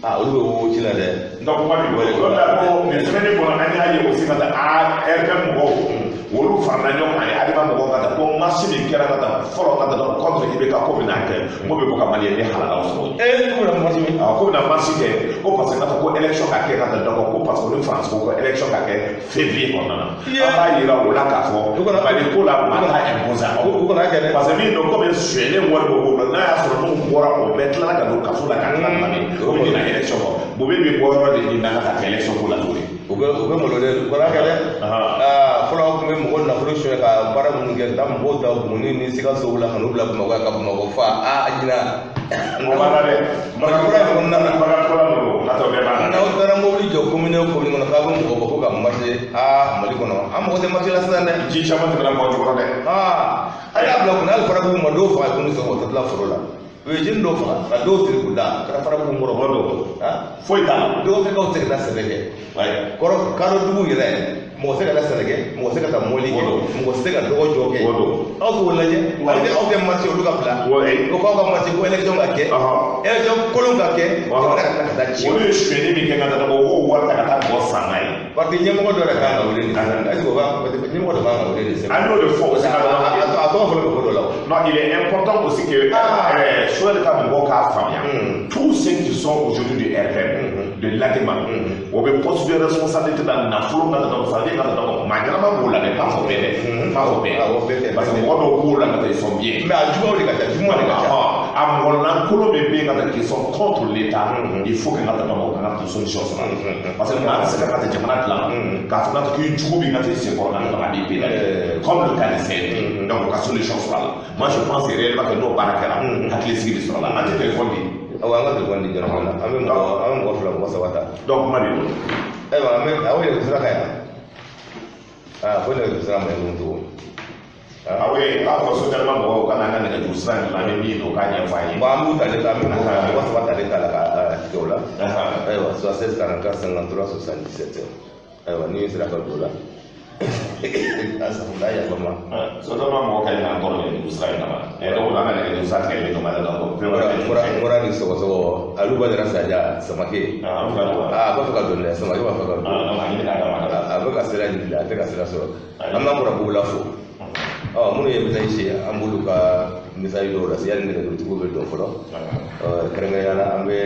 S1: Ah olu bɛ wo ci la dɛ.
S2: Donc kuma b'i bolo o la ko nin semaine kɔnɔ an y'a ye aussi ka taa ARM mɔgɔw olu farala ɲɔgɔn kan ani ADEMA mɔgɔw ka taa ko marche min kɛra ka taa fɔlɔ ka taa donc contre IBK ko bɛna kɛ ko bɛ bɔ ka maliyɛn halalaw sɔrɔ.
S1: Ko bɛna marche min.
S2: Ko bɛna marche kɛ ko parce que ka taa ko élection ka kɛ ka taa donc ko parce que ni France ko élection ka kɛ février kɔnɔna na. An b'a yira o la k'a fɔ Mali ko la maa t'a imposer a
S1: U kana kɛ dɛ.
S2: Parce que min don komi sonyɛlen wari b'o bolo n'a y'a sɔrɔ n'u bɔra o bɛɛ tilala ka don kaso la ka tila ka na o bɛ na élection kɔ Bobe bɛ bɔ yɔrɔ de ɲini na ka taa élection ko la tuguni.
S1: U bɛ malo dɛ u kana kɛ dɛ. Aa fɔlɔ aw tun bɛ mɔgɔw nafolo sonya ka baara minnu kɛ ka taa mɔgɔw ta Buguni ni Sikaso la ka n'u bila Bamakɔ yan ka Bamakɔ fa aa ɲina.
S2: O b'a la dɛ.
S1: Mali kura in kɔnɔna na.
S2: Bagan kura ninnu ka tɔ bɛɛ b'a la.
S1: N'aw taara mobili jɔ commune o commune kɔnɔ k'a bɛ mɔgɔ bɔ ko ka marché aa Mali kɔnɔ an mago tɛ marché la sisan dɛ.
S2: Ji caman tɛmɛna mɔgɔ jukɔrɔ dɛ.
S1: Aa a y'a bila kunna hali farabugu ma dɔw faga tuguni sɔn o tɛ tila foro la. U ye jeni dɔw faga ka dɔw siri k'u da kɛra farabugu kɔrɔ.
S2: O don. Foyi t'a la.
S1: Dɔw tɛ k'aw tɛ ka taa sɛnɛ kɛ. Kɔrɔ kadɔ dugu yɛrɛ mɔgɔ tɛ ka taa sɛnɛ kɛ mɔgɔ tɛ ka taa mɔbili kɛ mɔgɔ tɛ ka dɔgɔ jɔ kɛ. Aw k'o lajɛ aw tɛ marché olu ka bila. O k'aw ka marché ko élection ka kɛ. Élection kolon ka kɛ. Jamana ka tila ka taa ci.
S2: Olu ye sonyɛli min kɛ ka taa o k'o wari ta ka taa bɔ san n'a ye.
S1: Parce que ɲɛmɔgɔ dɔ yɛrɛ kan ka wele nin sisan est-ce que o b'a ɲɛmɔgɔ dɔ kan ka wele nin sisan.
S2: An y'o de fɔ aussi.
S1: A tɔgɔ fɔlɔ bɛ ko dɔ la o.
S2: Non, il est important aussi que Choguel ka mɔgɔw k'a faamuya. Tous ceux qui sont aujourd'hui du RPM, de l'ADEMA, o bɛ poste de responsabilité la nafolo ka taa ça veut dire ka taa maa ɲɛnama b'o la dɛ, n m'a fɔ bɛɛ dɛ, n m'a fɔ bɛɛ. Parce que mɔgɔ dɔw b'o la ka taa ils sont bien.
S1: Mais a juguyaw de ka ca, juguman de ka ca.
S2: A mɔgɔ lankolon min bɛ yen ka taa qui sont contre l'État, il faut que ka taa o ka na solution sɔrɔ. Parce que maa tɛ se ka taa jamana dilan k'a fɔ ka taa k'i jugu b'i ka taa i senkɔrɔ ka taa a b'i bɛɛ la. Comme le cas de CNT. Donc o ka solution sɔrɔ a la. Moi je pense réellement que n'o baara kɛra, hakilisigi bɛ sɔrɔ a la. An tɛ téléphone di.
S1: Awɔ, an ka téléphone di jɔn na, an bɛ mɔgɔ fila, mɔgɔ saba ta.
S2: Donc kuma b'i bolo.
S1: Ayiwa, an bɛ aw yɛrɛ sira ka yan. Aa, ko nɛgɛjuru sira ma ɲi cogo.
S2: Awo ye k'a fɔ SOTELMA mɔgɔw ka na an ka nɛgɛjuru sira in dilan, an bɛ min don k'a ɲɛfɔ an ye.
S1: Bon, an b'u ta de ta, an bɛ mɔgɔ saba ta de ta la ka tigɛ o la. Ayiwa, 76 44 53 77. Ayiwa, n'i sera ka don o la. Asafurula, yafa ma.
S2: SOTELMA mɔgɔ ka ɲi k'an tɔɔrɔ nɛgɛjuru sira in kama. Donc an ka nɛgɛjuru sira tigɛlen don Mali la, donc fɛn wɛrɛ tɛ.
S1: Mura ni sɔgɔsɔgɔ, Alu Badara Saja, Samake. Aa, a b'a fɛ ka don dɛ, Samake b'a fɛ ka don. A bɛ ka sira ɲini, a tɛ ka sira sɔrɔ. An b'an kɔrɔ Bugula fo. Ɔ, minnu ye message ci, an b'olu ka message dɔw lase yanni nɛgɛjurutigiw bɛ don fɔlɔ. Kɛrɛnkɛrɛnnenya la, an bɛ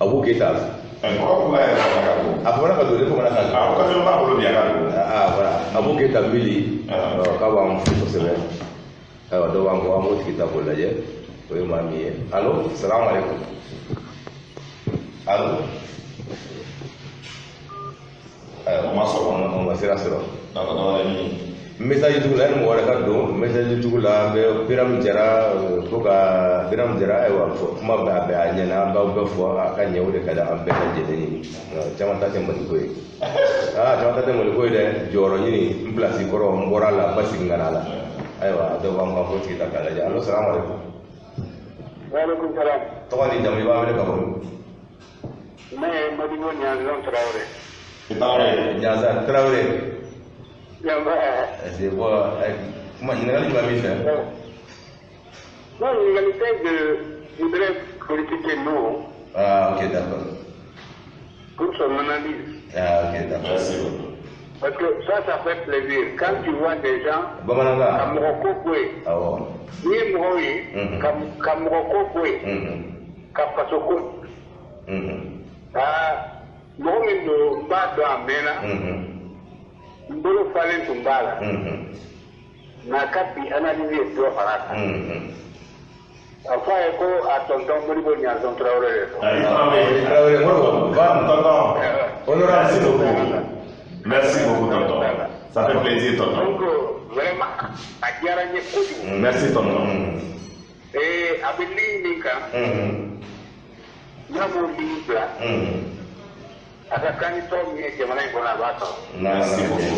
S1: Abu Keyita.
S2: Kɔrɔ Bugula yɛrɛ fana ka don.
S1: A fana ka don, ne fana ka don.
S2: A occasion b'a bolo bi a ka don.
S1: Aa, voilà, Abu Keyita Mili, k'a b'an fo kosɛbɛ. Ayiwa, dɔw b'an kɔ, an b'o tigi ta k'o lajɛ. O ye maa min ye. Allo, salamu aleykum. Allo. Ayiwa,
S2: o ma sɔrɔ.
S1: O ma sira sɔrɔ.
S2: Donc dɔ wɛrɛ ɲini.
S1: Message tugu la, yanni mɔgɔ wɛrɛ ka don, message tugu la, an bɛ Biram Jara fo ka Biram Jara. Ayiwa, kuma bɛɛ a bɛɛ a ɲɛna, an b'aw bɛɛ fɔ a ka ɲɛ, o de ka di an bɛɛ lajɛlen ye. Caman ta tɛ Maliko ye. Aa, caman ta tɛ Maliko ye dɛ, jɔyɔrɔ ɲini, n pilasi kɔrɔ, n bɔra a la, n ma segin ka na a la. Ayiwa, dɔw b'an kan, fo tigi ta k'a lajɛ. Allo, salamu aleykum.
S4: Waaleykum salaam.
S1: Tɔgɔ ni jamu, i b'an wele ka bɔ min?
S4: Ne ye Modibo Ɲanzɔn Tarawele.
S2: I Tarawele.
S1: Ɲanzɔn Tarawele. C'est bon, kuma ɲininkali jumɛn b'i fɛ?
S4: Non, ɲininkali tɛ, je voudrais féliciter nous.
S1: Ah, ok, d'accord.
S4: Pour son analyse.
S1: Ah, ok, d'accord.
S2: Merci beaucoup.
S4: Parce que ça fait plaisir. Quand tu vois des gens,
S1: bamanankan.
S4: Ka mɔgɔ ko bɔ yen.
S1: Awɔ.
S4: N'i ye mɔgɔw ye, ka mɔgɔ ko bɔ yen. Ka faso ko. Aa, mɔgɔ min don, n b'a dɔn a mɛnna. N bolo falen tun b'a la. Nka ka bi analyse ye dɔ fara a kan. A fɔ a ye ko a tonton Modibo Ɲanzɔn Tarawele de don.
S1: Tarawele, Modibo, va,
S2: tonton.
S1: Honorable.
S2: Merci beaucoup. Merci beaucoup, tonton. Ça fait plaisir, tonton.
S4: Donc, vraiment, a diyara n ye kojugu.
S2: Merci, tonton.
S4: Ee, a bɛ ligne min kan, n'a m'o ligne bila, a ka kan ni tɔn min ye jamana in kɔnɔ, a b'a sɔrɔ.
S2: Merci beaucoup.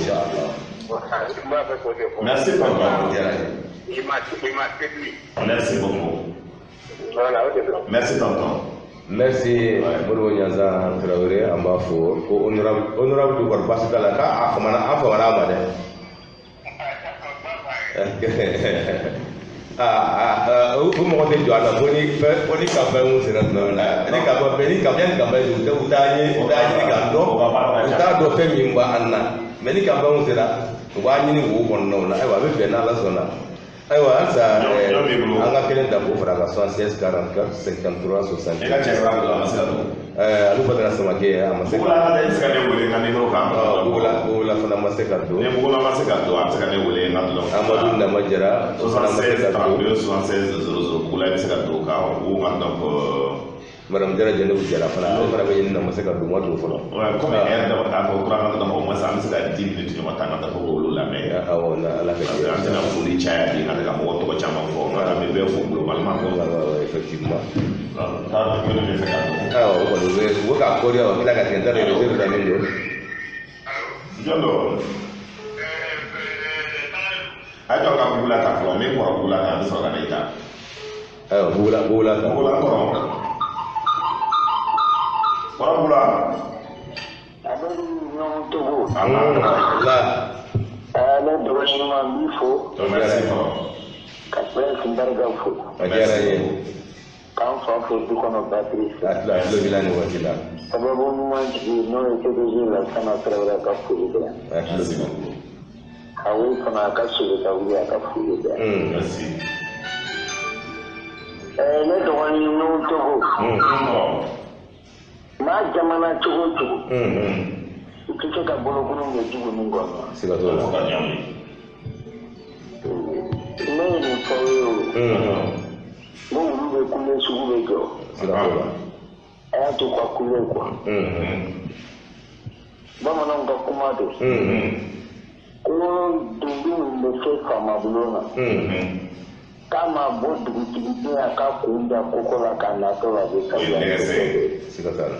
S4: N b'a fɛ k'o de fɔ.
S2: Merci, tonton.
S4: Il m'a séduit.
S2: Merci beaucoup.
S4: Voilà, o de don.
S2: Merci, tonton.
S1: Merci, Modibo Ɲanzan Tarawele, an b'a fo ko honorable du kɔrɔ baasi t'a la, k'a famana, an famana a ma dɛ. Aa, o mɔgɔ tɛ jɔ a la fo ni campagne mun sera tuma min na, ni campagne ni campagne u t'a ɲini k'a dɔn, u t'a dɔn fɛn min b'an na, mais ni campagne mun sera, u b'a ɲini wo kɔnɔnaw la. Ayiwa, a bɛ bɛn n'Ala sɔnna. Ayiwa, halisa an ka kelen ta k'o fara a kan, 76 44 53 60.
S2: E ka cɛ sira don, a ma se ka don.
S1: Alu Badara Samake, a ma se ka.
S2: Bugula e bɛ se ka ne wele n ka numéro kan.
S1: Bugula fana ma se ka don.
S2: Ni Bugula ma se ka don, a bɛ se ka ne wele n ka téléphone.
S1: Amadu Nama Jara, o fana ma se ka don.
S2: 76 32 76 00, Bugula i bɛ se ka don kan o kan donc.
S1: Madame Jara Jɛnɛbu Jara fana, ale fana bɛ ɲini na, ma se ka don, ma don fɔlɔ.
S2: Ouais, comme heure dama a ko kura an ka au moins an bɛ se ka 10 minutes ɲɔgɔn ta an ka taa fo k'olu lamɛn.
S1: Awɔ, na Ala ka
S2: jɛ. An tɛna foli caya bi ka ka mɔgɔ tɔgɔ caman fɔ, nka an bɛ bɛɛ fo globalement.
S1: Ouais, effectivement.
S2: Taa jɔn bɛ fɛ ka don.
S1: Awɔ, o kɔni u bɛ k'a kɔri, ka tila ka tigɛ, n t'a dɔn réseau bɛ min don.
S2: Jɔn don? A ye jɔ ka Bugula ta fɔlɔ, min kɔrɔ Bugula ta, an bɛ sɔrɔ ka na i ta.
S1: Ayiwa, Bugula ta.
S2: Bugula kɔrɔ. Kɔrɔ Bugula.
S6: Ale ni ɲɔgɔn togo.
S1: La.
S6: Ale dɔgɔnin ɲuman b'i fo.
S2: Merci kɔrɔ.
S6: Ka prince barika fo.
S1: A diyara n ye.
S6: K'an fa fo du kɔnɔ batiri.
S1: A tulo b'i la nin waati la.
S6: Sababu ɲuman jigi n'o ye PDG Lasana Tarawele ka foli bɛ yan.
S1: A tulo b'i la.
S6: Awo fana a ka soli ka wuli a ka foli bɛ yan.
S2: Merci.
S6: Ne dɔgɔnin ɲuman togo. N'a jamana cogo o cogo. I tɛ se ka bolokolon kɛ jugu min kɔnɔ.
S1: Siga t'o la.
S6: Ne ye nin fɔ aw ye o. N ko wulu bɛ kule, sugu bɛ jɔ.
S1: Siga t'o la.
S6: A y'a to ka kule quoi. Bamananw ka kuma don. Ko dundun min bɛ se faama bulon na. K'a ma bɔ dugutigi den a ka kun da koko la k'a natɔ la de sabula.
S1: Siga t'a la.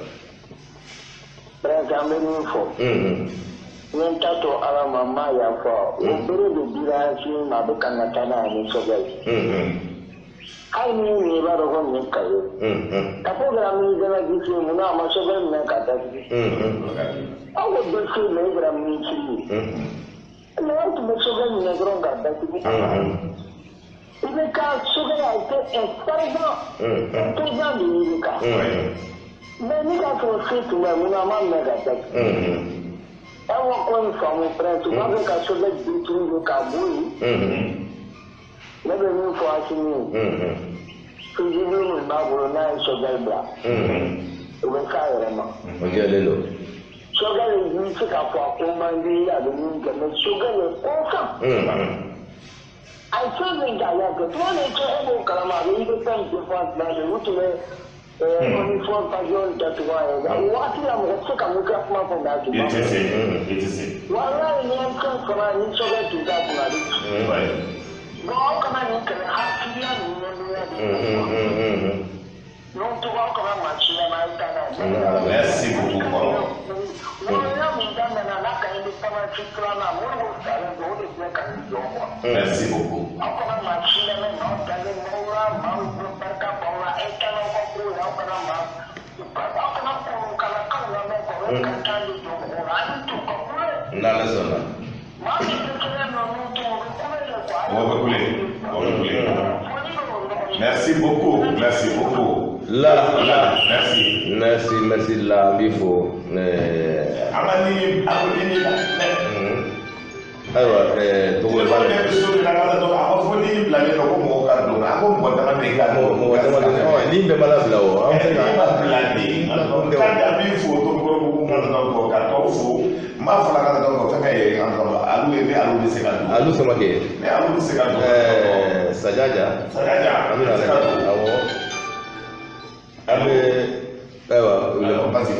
S6: Prince an bɛ min fɔ. N ye n ta to Ala ma n m'a yafa o bere de dira Asimi ma a bɛ kan ka taa n'a ye ni Choguel ye. Hali ni nin i b'a dɔn ko nin ye kayo ye. Ka fɔ kɛra ministre de la justice ye munna a ma Choguel minɛ k'a datugu. Aw ko dossier la e kɛra ministre ye. Mais aw tun bɛ Choguel minɛ dɔrɔn k'a datugu. I bɛ ka Choguel a été un sergent. Un président de l'IBK. Mais ni k'a sɔrɔ se tun bɛ mun na a ma minɛ ka datugu. Aw ka ko in faamu Prince u b'a fɛ ka Choguel détruire k'a bɔ yen. Ne bɛ min fɔ Asimi ye. Fusible min b'a bolo n'a ye Choguel bila. O bɛ s'a yɛrɛ ma.
S1: O jɛlen don.
S6: Choguel i bɛ se k'a fɔ a ko man di a bɛ min kɛ mais Choguel est conscient. A ye fɛn min kɛ a y'a kɛ tuma min cɛ e b'o kalama a bɛ i bɛ fɛn défense la de u tun bɛ uniforme pavillon datugu a ye o waati la mɔgɔ tɛ se ka mun kɛ kuma fɔ nka a tun b'a
S2: I tɛ se i tɛ se.
S6: Walayi ni ye fɛn sɔrɔ ni Choguel tun t'a kunna a bɛ ci. Bon aw kana nin kɛlɛ hakiliya ni ɲɛngoya de ye. N'o tɔgɔ aw kana maa si lamɛn a ye taa n'a ye.
S2: Merci beaucoup kɔrɔ.
S6: Woloya min daminɛna n'a ka indépendance filanan Modibo salen don o de bɛ ka nin jɔ quoi.
S2: Merci beaucoup.
S6: Aw kana maa si lamɛn maaw dalen maaw la maaw bɛ barika b'aw la a ye taa n'aw ka ko ye aw kana maa aw kana kolokalakaw lamɛn quoi o ka taa de jɔ mɔgɔw la a y'u to ka kule.
S1: N'Ala sɔnna.
S6: Maa min tɛ kelen nɔ n'u to o bɛ kule de quoi.
S2: O bɛ kule o bɛ kule. Merci beaucoup, merci beaucoup.
S1: La,
S2: la, merci.
S1: Merci, merci la, n b'i fo.
S2: Amani, amani la.
S1: Ayiwa, togo
S2: b'a la. Ne bɛ so de la ka dɔn a ma fɔ ni bilalen don ko mɔgɔ ka don a ko mɔgɔ dama de ka don.
S1: Mɔgɔ dama de ɔ ni bɛɛ ma labila o. An bɛ se ka.
S2: Ni ma bila de. K'ale an b'i fo Tobikɔrɔbugu ka dɔn kɔ ka tɔw fo. N b'a fɔla ka dɔn kɔ fɛn ka ye an dɔn alu ye ne alu bɛ se ka don.
S1: Alu Samake.
S2: Ne alu bɛ se ka don.
S1: Sajaja.
S2: Sajaja.
S1: An bɛna lajɛ awɔ. An bɛ ayiwa
S2: Vas-y.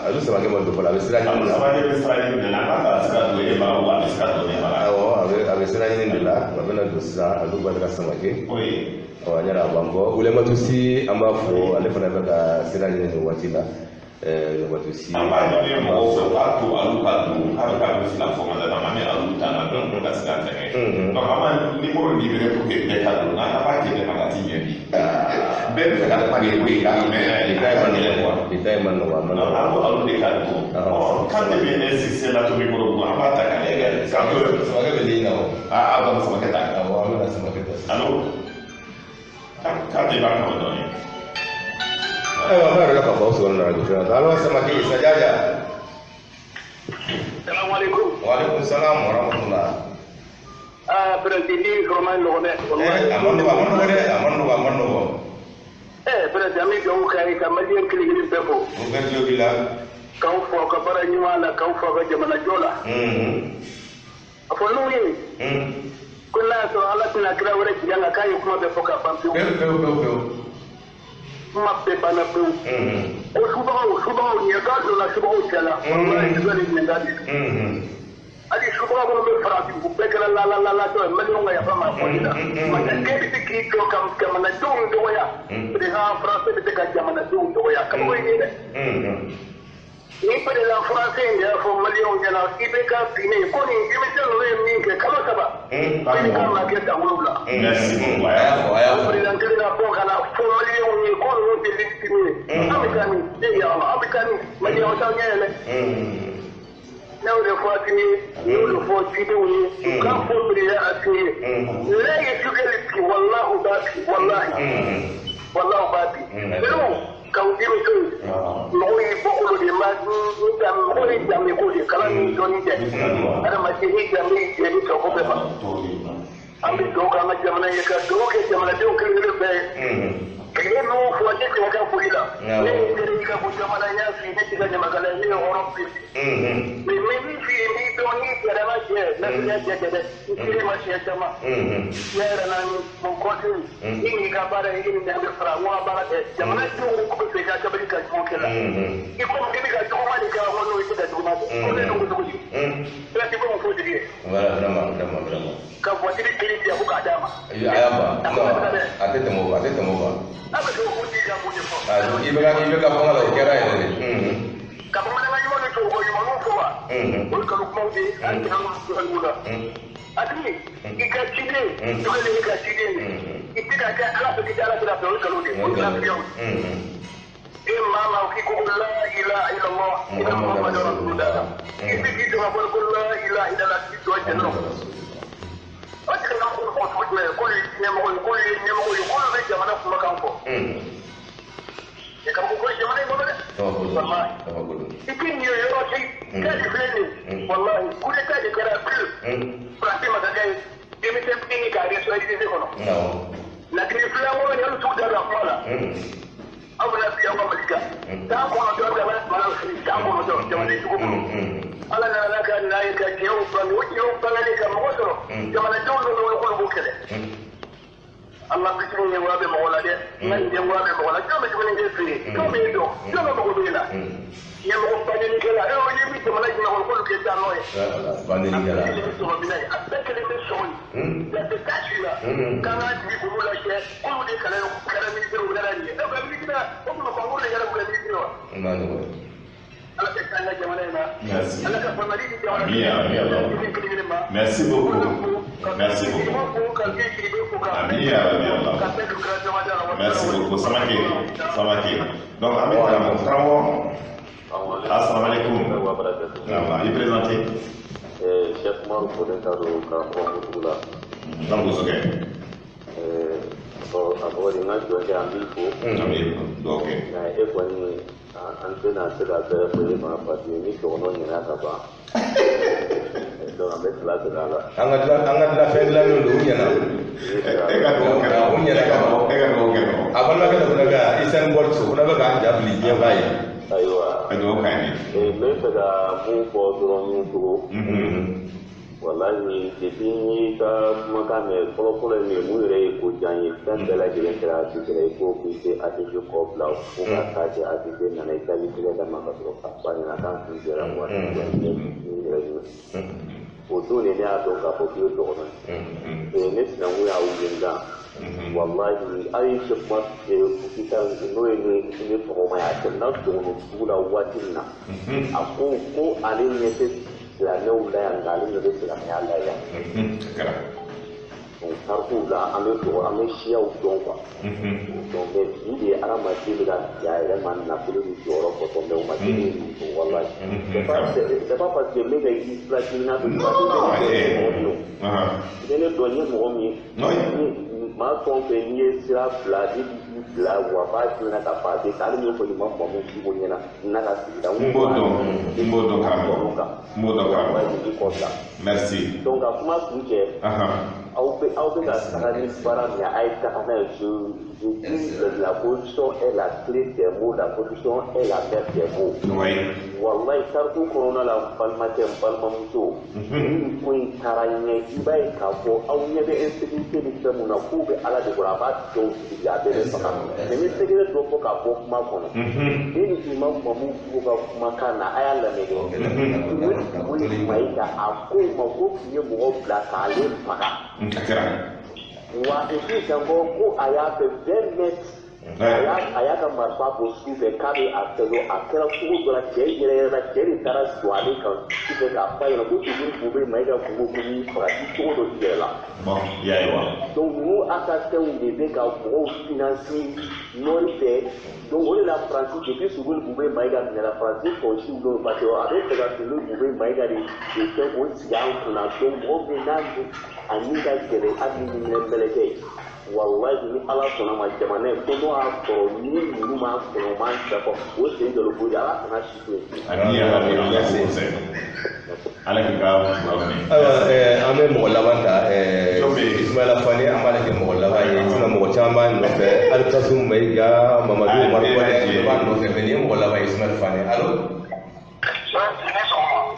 S1: Alu Samake ma don fɔlɔ a bɛ sira ɲini la.
S2: Alu Samake bɛ sira ɲini de la n'a bɛ se ka don e ma wa a bɛ se ka don ne ma.
S1: Awɔ a bɛ sira ɲini de la a bɛna don sisan Alu Badara Samake.
S2: Oui.
S1: Ɔ ɲɛna a b'an kɔ Wulematu Si an b'a fo ale fana bɛ ka sira ɲini nin waati la. Wulematu Si.
S2: An b'a ɲini mɔgɔw fɛ u k'a to alu ka don k'a bɛ ka fila fɔ ka d'a ma an bɛ alu ta na donc ka se ka fɛngɛ. Donc an b'a numéro libéré pour que bɛɛ ka don n'an b'a kɛ ma ka ti ɲɛ bi. Bɛɛ bɛ fɛ ka kuma de ko in kan mais
S1: bi ta ye ma nɔgɔ bi ta ye ma nɔgɔ a ma nɔgɔ.
S2: An ko alu de ka don. Ɔ kan de bɛ insister la Tobikɔrɔbugu an b'a ta ka lajɛ.
S1: Samakɛ bɛ ligne na o.
S2: Aa donc Samakɛ ta.
S1: Awɔ an bɛna Samakɛ ta sisan.
S2: Allo. Kan de b'a kɔnɔ dɔɔnin.
S1: Ayiwa an b'a yɛrɛ la k'a fɔ aw sɔgɔma radio fɛn na. Allo Samake Sajaja.
S6: Salaamaaleykum.
S1: Waaleykum salaam wa rahmatulah.
S6: Aa président sɔrɔ man nɔgɔn dɛ.
S1: A man nɔgɔ a man nɔgɔ dɛ a man nɔgɔ a man nɔgɔ.
S6: Président an bɛ dugawu k'a ye ka maliyɛn kelen kelen bɛɛ fo.
S1: O bɛɛ tulo b'i la.
S6: K'aw fo aw ka baara ɲuman la k'aw fo aw ka jamanajɔ la. A fɔ n'u ye. Ko n'a y'a sɔrɔ Ala tɛna kira wɛrɛ jigin an kan k'a ye kuma bɛɛ fɔ ka ban pewu.
S1: Pewu pewu pewu pewu.
S6: Kuma bɛɛ banna pewu. Ko subagaw ɲɛga donna subagaw cɛ la. Walayi juguya ni ɲɛga de. Hali subaga minnu bɛ farafin u bɛɛ kɛra lalalatɔ ye maliyɛnw ka yafa ma fɔli la. Masakɛ bɛ se k'i jɔ ka jamanadenw dɔgɔya. Président français bɛ se ka jamanadenw dɔgɔya kabako ye dɛ. Ni président français in de y'a fɔ maliyɛnw ɲɛna i bɛ ka binnen ko nin denmisɛn ninnu ye min kɛ kalo 3. I bɛ ka kɛ san 7.
S2: Merci beaucoup. A y'a fɔ a y'a fɔ.
S6: Président kelen ka bɔ ka na fɔ maliyɛnw ye ko ninnu tɛ légitime ye. An bɛ taa min e y'a ma an bɛ taa min maliyɛnw t'aw ɲɛ yɛlɛ. Ne y'o de fɔ Asimi ye ne y'o de fɔ cidenw ye u k'a fɔ président Asimi ye. Ne ye Choguel bi walahi u b'a bi walahi. Walahi u b'a bi. Ninnu k'aw denmuso ye mɔgɔw y'i bɔkolo de ma mɔgɔw ye danbe ko de kalan ni dɔnni tɛ adamaden ni danbe y'i jɛ ni sɔn ko bɛɛ ma. An bɛ dugawu k'an ka jamana ye ka dugawu kɛ jamanadenw kelen kelen bɛɛ ye. Ne m'o fɔ ne tɛ ka foli la ne ye teri ka ko jamana n y'a f'i ye ne tɛ ka ɲamakala ye ne ye hɔrɔn bi. Mais n bɛ min f'i ye n'i dɔn n'i jɛra n ka jɛ ne fana jɛ tɛ dɛ n teri ma siɲɛ caman. Ne yɛrɛ na mon conseil i n'i ka baara ye i ni an bɛ fara n ko ka baara kɛ jamanadenw ko k'u bɛ fɛ i ka sabali ka jugu kɛ la. I komi k'i bɛ ka juguman de kɛ ko n'o i tɛ ka juguman ma kɛ. O de don cogo di? I bɛ mun fɔ tigi ye?
S1: Voilà, vraiment, vraiment, vraiment.
S6: Ka voiture kelen di yan ko k'a d'a ma.
S1: A y'a ban. Non, a tɛ tɛmɛ o kan, a tɛ tɛmɛ o kan.
S6: A bɛ se k'o di ka mun de fɔ?
S1: I bɛ ka fanga la, o kɛra yɛrɛ de.
S6: Ka bamanankan ɲuman ni tubabu ɲumanw fɔ wa? O ye kalo kumaw de ye, an tɛ an ka la. A tigi, i ka ciden, dɔgɔlen i ka ciden de. I tɛ ka kɛ Ala fɛ, k'i tɛ Ala fɛ, o ye kalo de ye, o ye lafiyaw de ye. E maa ma k'i ko la ilaha illallah, i Muhammadu rasulullah. I bɛ k'i jɔ ka fɔ ko la ilaha illallah, k'i jɔ jɛnɛ. O tɛ ka ko fɔ cogo jumɛn, k'olu ye ɲɛmɔgɔ ye, k'olu ye ɲɛmɔgɔ ye, k'olu bɛ jamana kumakan fɔ. E ka ko jamana in kɔnɔ dɛ. Walahi. I tɛ nin ye yɔrɔ si, k'a de filɛ nin ye. Walahi, coup d'état de kɛra pire. Faransi masakɛ ye denmisɛn fitinin k'a restabiliser kɔnɔ. Latigɛ filankolo in, hali t'u da don a kuma la. Aw bɛna bi aw ka Mali kan. San 9 bɛ mana fili, san 9 jamana jugu bolo. Ala nana n'a ka na ye ka cɛw bange, o cɛw bangalen ka mɔgɔ sɔrɔ. Jamanadenw dɔw bɛ wele k'olu b'o kɛlɛ. An ka bitigi ɲɛmɔgɔ bɛ mɔgɔ la dɛ, n ka ɲɛmɔgɔ bɛ mɔgɔ la, jɔn bɛ dumuni kɛ feere, jɔn bɛ e dɔn, jɔn bɛ mago bɛ e la. Ɲɛmɔgɔ bangenikɛla, e ye bɛ jamana jumɛn kɔnɔ k'olu kɛ taa nɔ ye.
S1: Bangenikɛla.
S6: A bɛɛ kelen bɛ sɔrɔ minɛ ye, a bɛɛ kelen bɛ sɔrɔ ye. Jate t'a si la. K'an k'a jigi k'olu lajɛ, k'olu de kalan kɛra minisiri u kɛra nin ye. E ka minisiri o tuma kɔnkuru de kɛra u ka minisiri wa. Ala ka k'an ka jamana in na.
S2: Merci.
S6: Ala ka faamuyali di jamana.
S2: Amin, amin. Merci beaucoup. Merci beaucoup. Amin, amin, Allah. Merci beaucoup. Samake, Samake. Donc, Amin, karamɔgɔ. Assalamu alaikum. Voilà, i présenter.
S9: Cheikh Umaru Fodenta don ka bɔ Motugu la.
S2: N'an ko sokɛ.
S9: A tɔgɔ di, n ka jɔ kɛ, an b'i fo.
S2: An b'i dugawu kɛ.
S9: Nka e kɔni, an tɛna se ka bɛrɛ fɔ e ma parce que ni dɔgɔnɔ ɲɛna ka ban. Donc an bɛ tila segin a la.
S1: An ka dilan fɛn dilannen don, u ɲɛna.
S2: E ka dugawu kɛ dɔrɔn.
S1: U ɲɛna ka ban.
S2: E ka dugawu kɛ dɔrɔn.
S1: A balimakɛ dɔ fana bɛ yan, Usain Bolt, o fana bɛ k'an ja fili diɲɛ b'a ye.
S9: Ayiwa.
S2: A dugawu ka ɲi.
S9: N bɛ fɛ ka mun fɔ dɔrɔn min cogo. Walahi, depuis n y'i ka kumakan mɛn fɔlɔ-fɔlɔ ye min ye, mun yɛrɛ ye ko diya n ye, fɛn bɛɛ lajɛlen kɛra ATT la, i ko k'i tɛ ATT kɔ bila fo ka taa kɛ ATT nana i taali tɛgɛ d'a ma ka sɔrɔ k'a fɔ a ɲɛna k'an kun jɛra waati yɛrɛ jumɛn. O don de ne y'a dɔn k'a fɔ k'i ye dɔgɔnɔ ye. Ne sinankun y'a wuli n kan. Walahi, hali Cheikh Umar Kita n'o ye ne tɔgɔma ye, a tɛmɛna dɔgɔnɔ dugu la waati min na, a ko ko ale ɲɛ tɛ silamɛw la yan, nka ale ɲɛ bɛ silamɛya la yan. Donc tarikuw la, an bɛ dɔgɔ, an bɛ siyaw dɔn quoi. Donc mais bi de hadamaden bɛ ka bin a yɛrɛ ma nafolo ni jɔyɔrɔ kɔsɔn, mais o ma se k'o fɔ walahi. C'est pas parce que n bɛ ka i filakilina don parce que ne bɛ mɔgɔ min ye o. Ne dɔn n ye mɔgɔ min ye. Maa fɛn o fɛn n'i ye sira bila, ne b'i bila wa b'a ɲɛna ka fɔ a bɛ hali n'o fɔ nin ma faamu cogo ɲɛna n'a ka sigida.
S2: N b'o dɔn, n b'o dɔn karamɔgɔ. N b'o dɔn karamɔgɔ. Merci.
S9: Donc ka kuma kun cɛ. Aw bɛ ka taga ni baara min ye, a ye taga n'a ye. Je dis la corruption est la clé des maux, la corruption est la mère des maux.
S2: Oui.
S9: Walahi, tariku kɔnɔna la, n balimakɛ, n balimamuso, ni ko in taara ɲɛ, i b'a ye k'a fɔ aw ɲɛ bɛ insécurité ni fɛn mun na, k'u bɛ Ala de bolo, a b'a dɔw sigi, a bɛɛ bɛ faga. Mais n bɛ secret dɔ fɔ k'a bɔ kuma kɔnɔ. Ne ni Imam Mamu Bugu ka kumakan na, a y'a lamɛn dɛ. Mayiga a ko ma ko tun ye mɔgɔ bila k'ale faga. Wa et puis encore ko a y'a fɛ 20 mètres, a y'a ka marifa bɔ su fɛ k'a bɛ a fɛ dɔn, a kɛra cogo dɔ la, cɛ yɛrɛ yɛrɛ la, cɛ de taara jɔ ale kan su fɛ k'a f'a ɲɛna ko Soumeylou Boubèye Maïga kungo ko n'i faga i cogo dɔ i yɛrɛ la.
S2: Bon, i y'a ye wa.
S9: Donc ninnu assassins de bɛ ka mɔgɔw financer nɔri fɛ. Donc o de la Faransi depuis Soumeylou Boubèye Maïga minɛra, Faransi kɔlɔsiw don parce que a bɛ fɛ ka Soumeylou Boubèye Maïga de fɛn k'o sigi an kunna. Donc mɔgɔ min n'a a ni ka gɛlɛn hali ni minɛ mɛlɛkɛ ye. Walahi ni Ala sɔnna ma jamana in ko n'o y'a sɔrɔ ni ninnu m'a sɔrɔ o m'an dafa o sen jɔlen bolo Ala kana si to yen.
S2: Ami ya Rabbi, ala k'o sɛ. Ala k'i ka dugawu minɛ.
S1: Ayiwa, an bɛ mɔgɔ laban ta, Ismaila Fane, an b'ale kɛ mɔgɔ laban ye, sinon mɔgɔ caman b'a nɔfɛ, Alikasum Mayiga, Mamadu Umaru Kɔnɛ, bɛɛ b'a nɔfɛ, mais nin ye mɔgɔ laban ye, Ismaila Fane. Allo.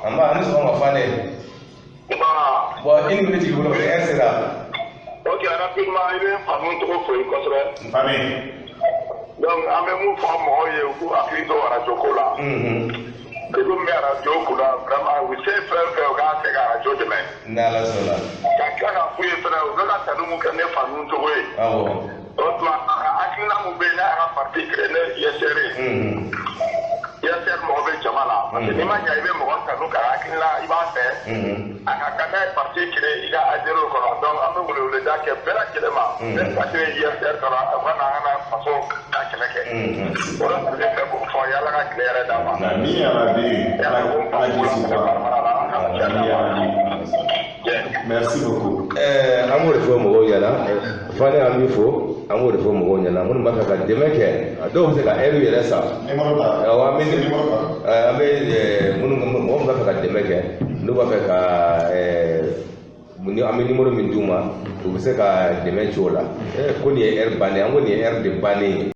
S1: An b'a, a ni sɔgɔma Fane. Bon, i ni minute b'i bolo, parce que heure sera.
S6: Ok, rapidement, i bɛ Famu tɔgɔ fo i kosɛbɛ.
S2: Fane.
S6: Donc an bɛ mun fɔ mɔgɔw ye, u k'u hakili to arajo ko la. Degun min bɛ arajo kunna vraiment, u se fɛn fɛn, u k'a kɛ ka arajo dɛmɛ.
S1: N'Ala sɔnna.
S6: Ka tila k'a f'u ye fɛnɛ, u bɛ ka tanu mun kɛ ne fa ninnu tɔgɔ ye. O tuma a ka hakilina mun bɛ yen, n'a y'a ka parti créé, ne USR ye. USR mɔgɔ bɛ jama la. Parce que n'i ma ɲa, i bɛ mɔgɔ tanu ka hakilina i b'a fɛ. A ka kan n'a ye parti créé, i ka adhéré o kɔnɔ. Donc an bɛ weleweleda kɛ bɛɛ lajɛlen ma. Bɛɛ ka créé USR kɔnɔ, u ka na an ka na faso ka kɛlɛ kɛ. O de tun bɛ fɛ k'o fɔ ye, Ala ka tile yɛrɛ d'a ma.
S2: Amin ya Rabbi. Ala Ala k'i sutura. Amin ya Rabbi. Merci beaucoup.
S1: An b'o de fɔ mɔgɔw ɲɛna Fane, an b'i fo. An b'o de fɔ mɔgɔw ɲɛna, minnu b'a fɛ ka dɛmɛ kɛ, a dɔw bɛ se ka ɛri yɛrɛ san.
S2: Numéro ta.
S1: Awɔ, an bɛ
S2: Numéro ta.
S1: An bɛ minnu, mɔgɔ min b'a fɛ ka dɛmɛ kɛ, n'u b'a fɛ ka ni an bɛ numéro min d'u ma, u bɛ se ka dɛmɛ ci o la. Ko nin ye ɛri bannen ye, an ko nin ye ɛri de bannen ye.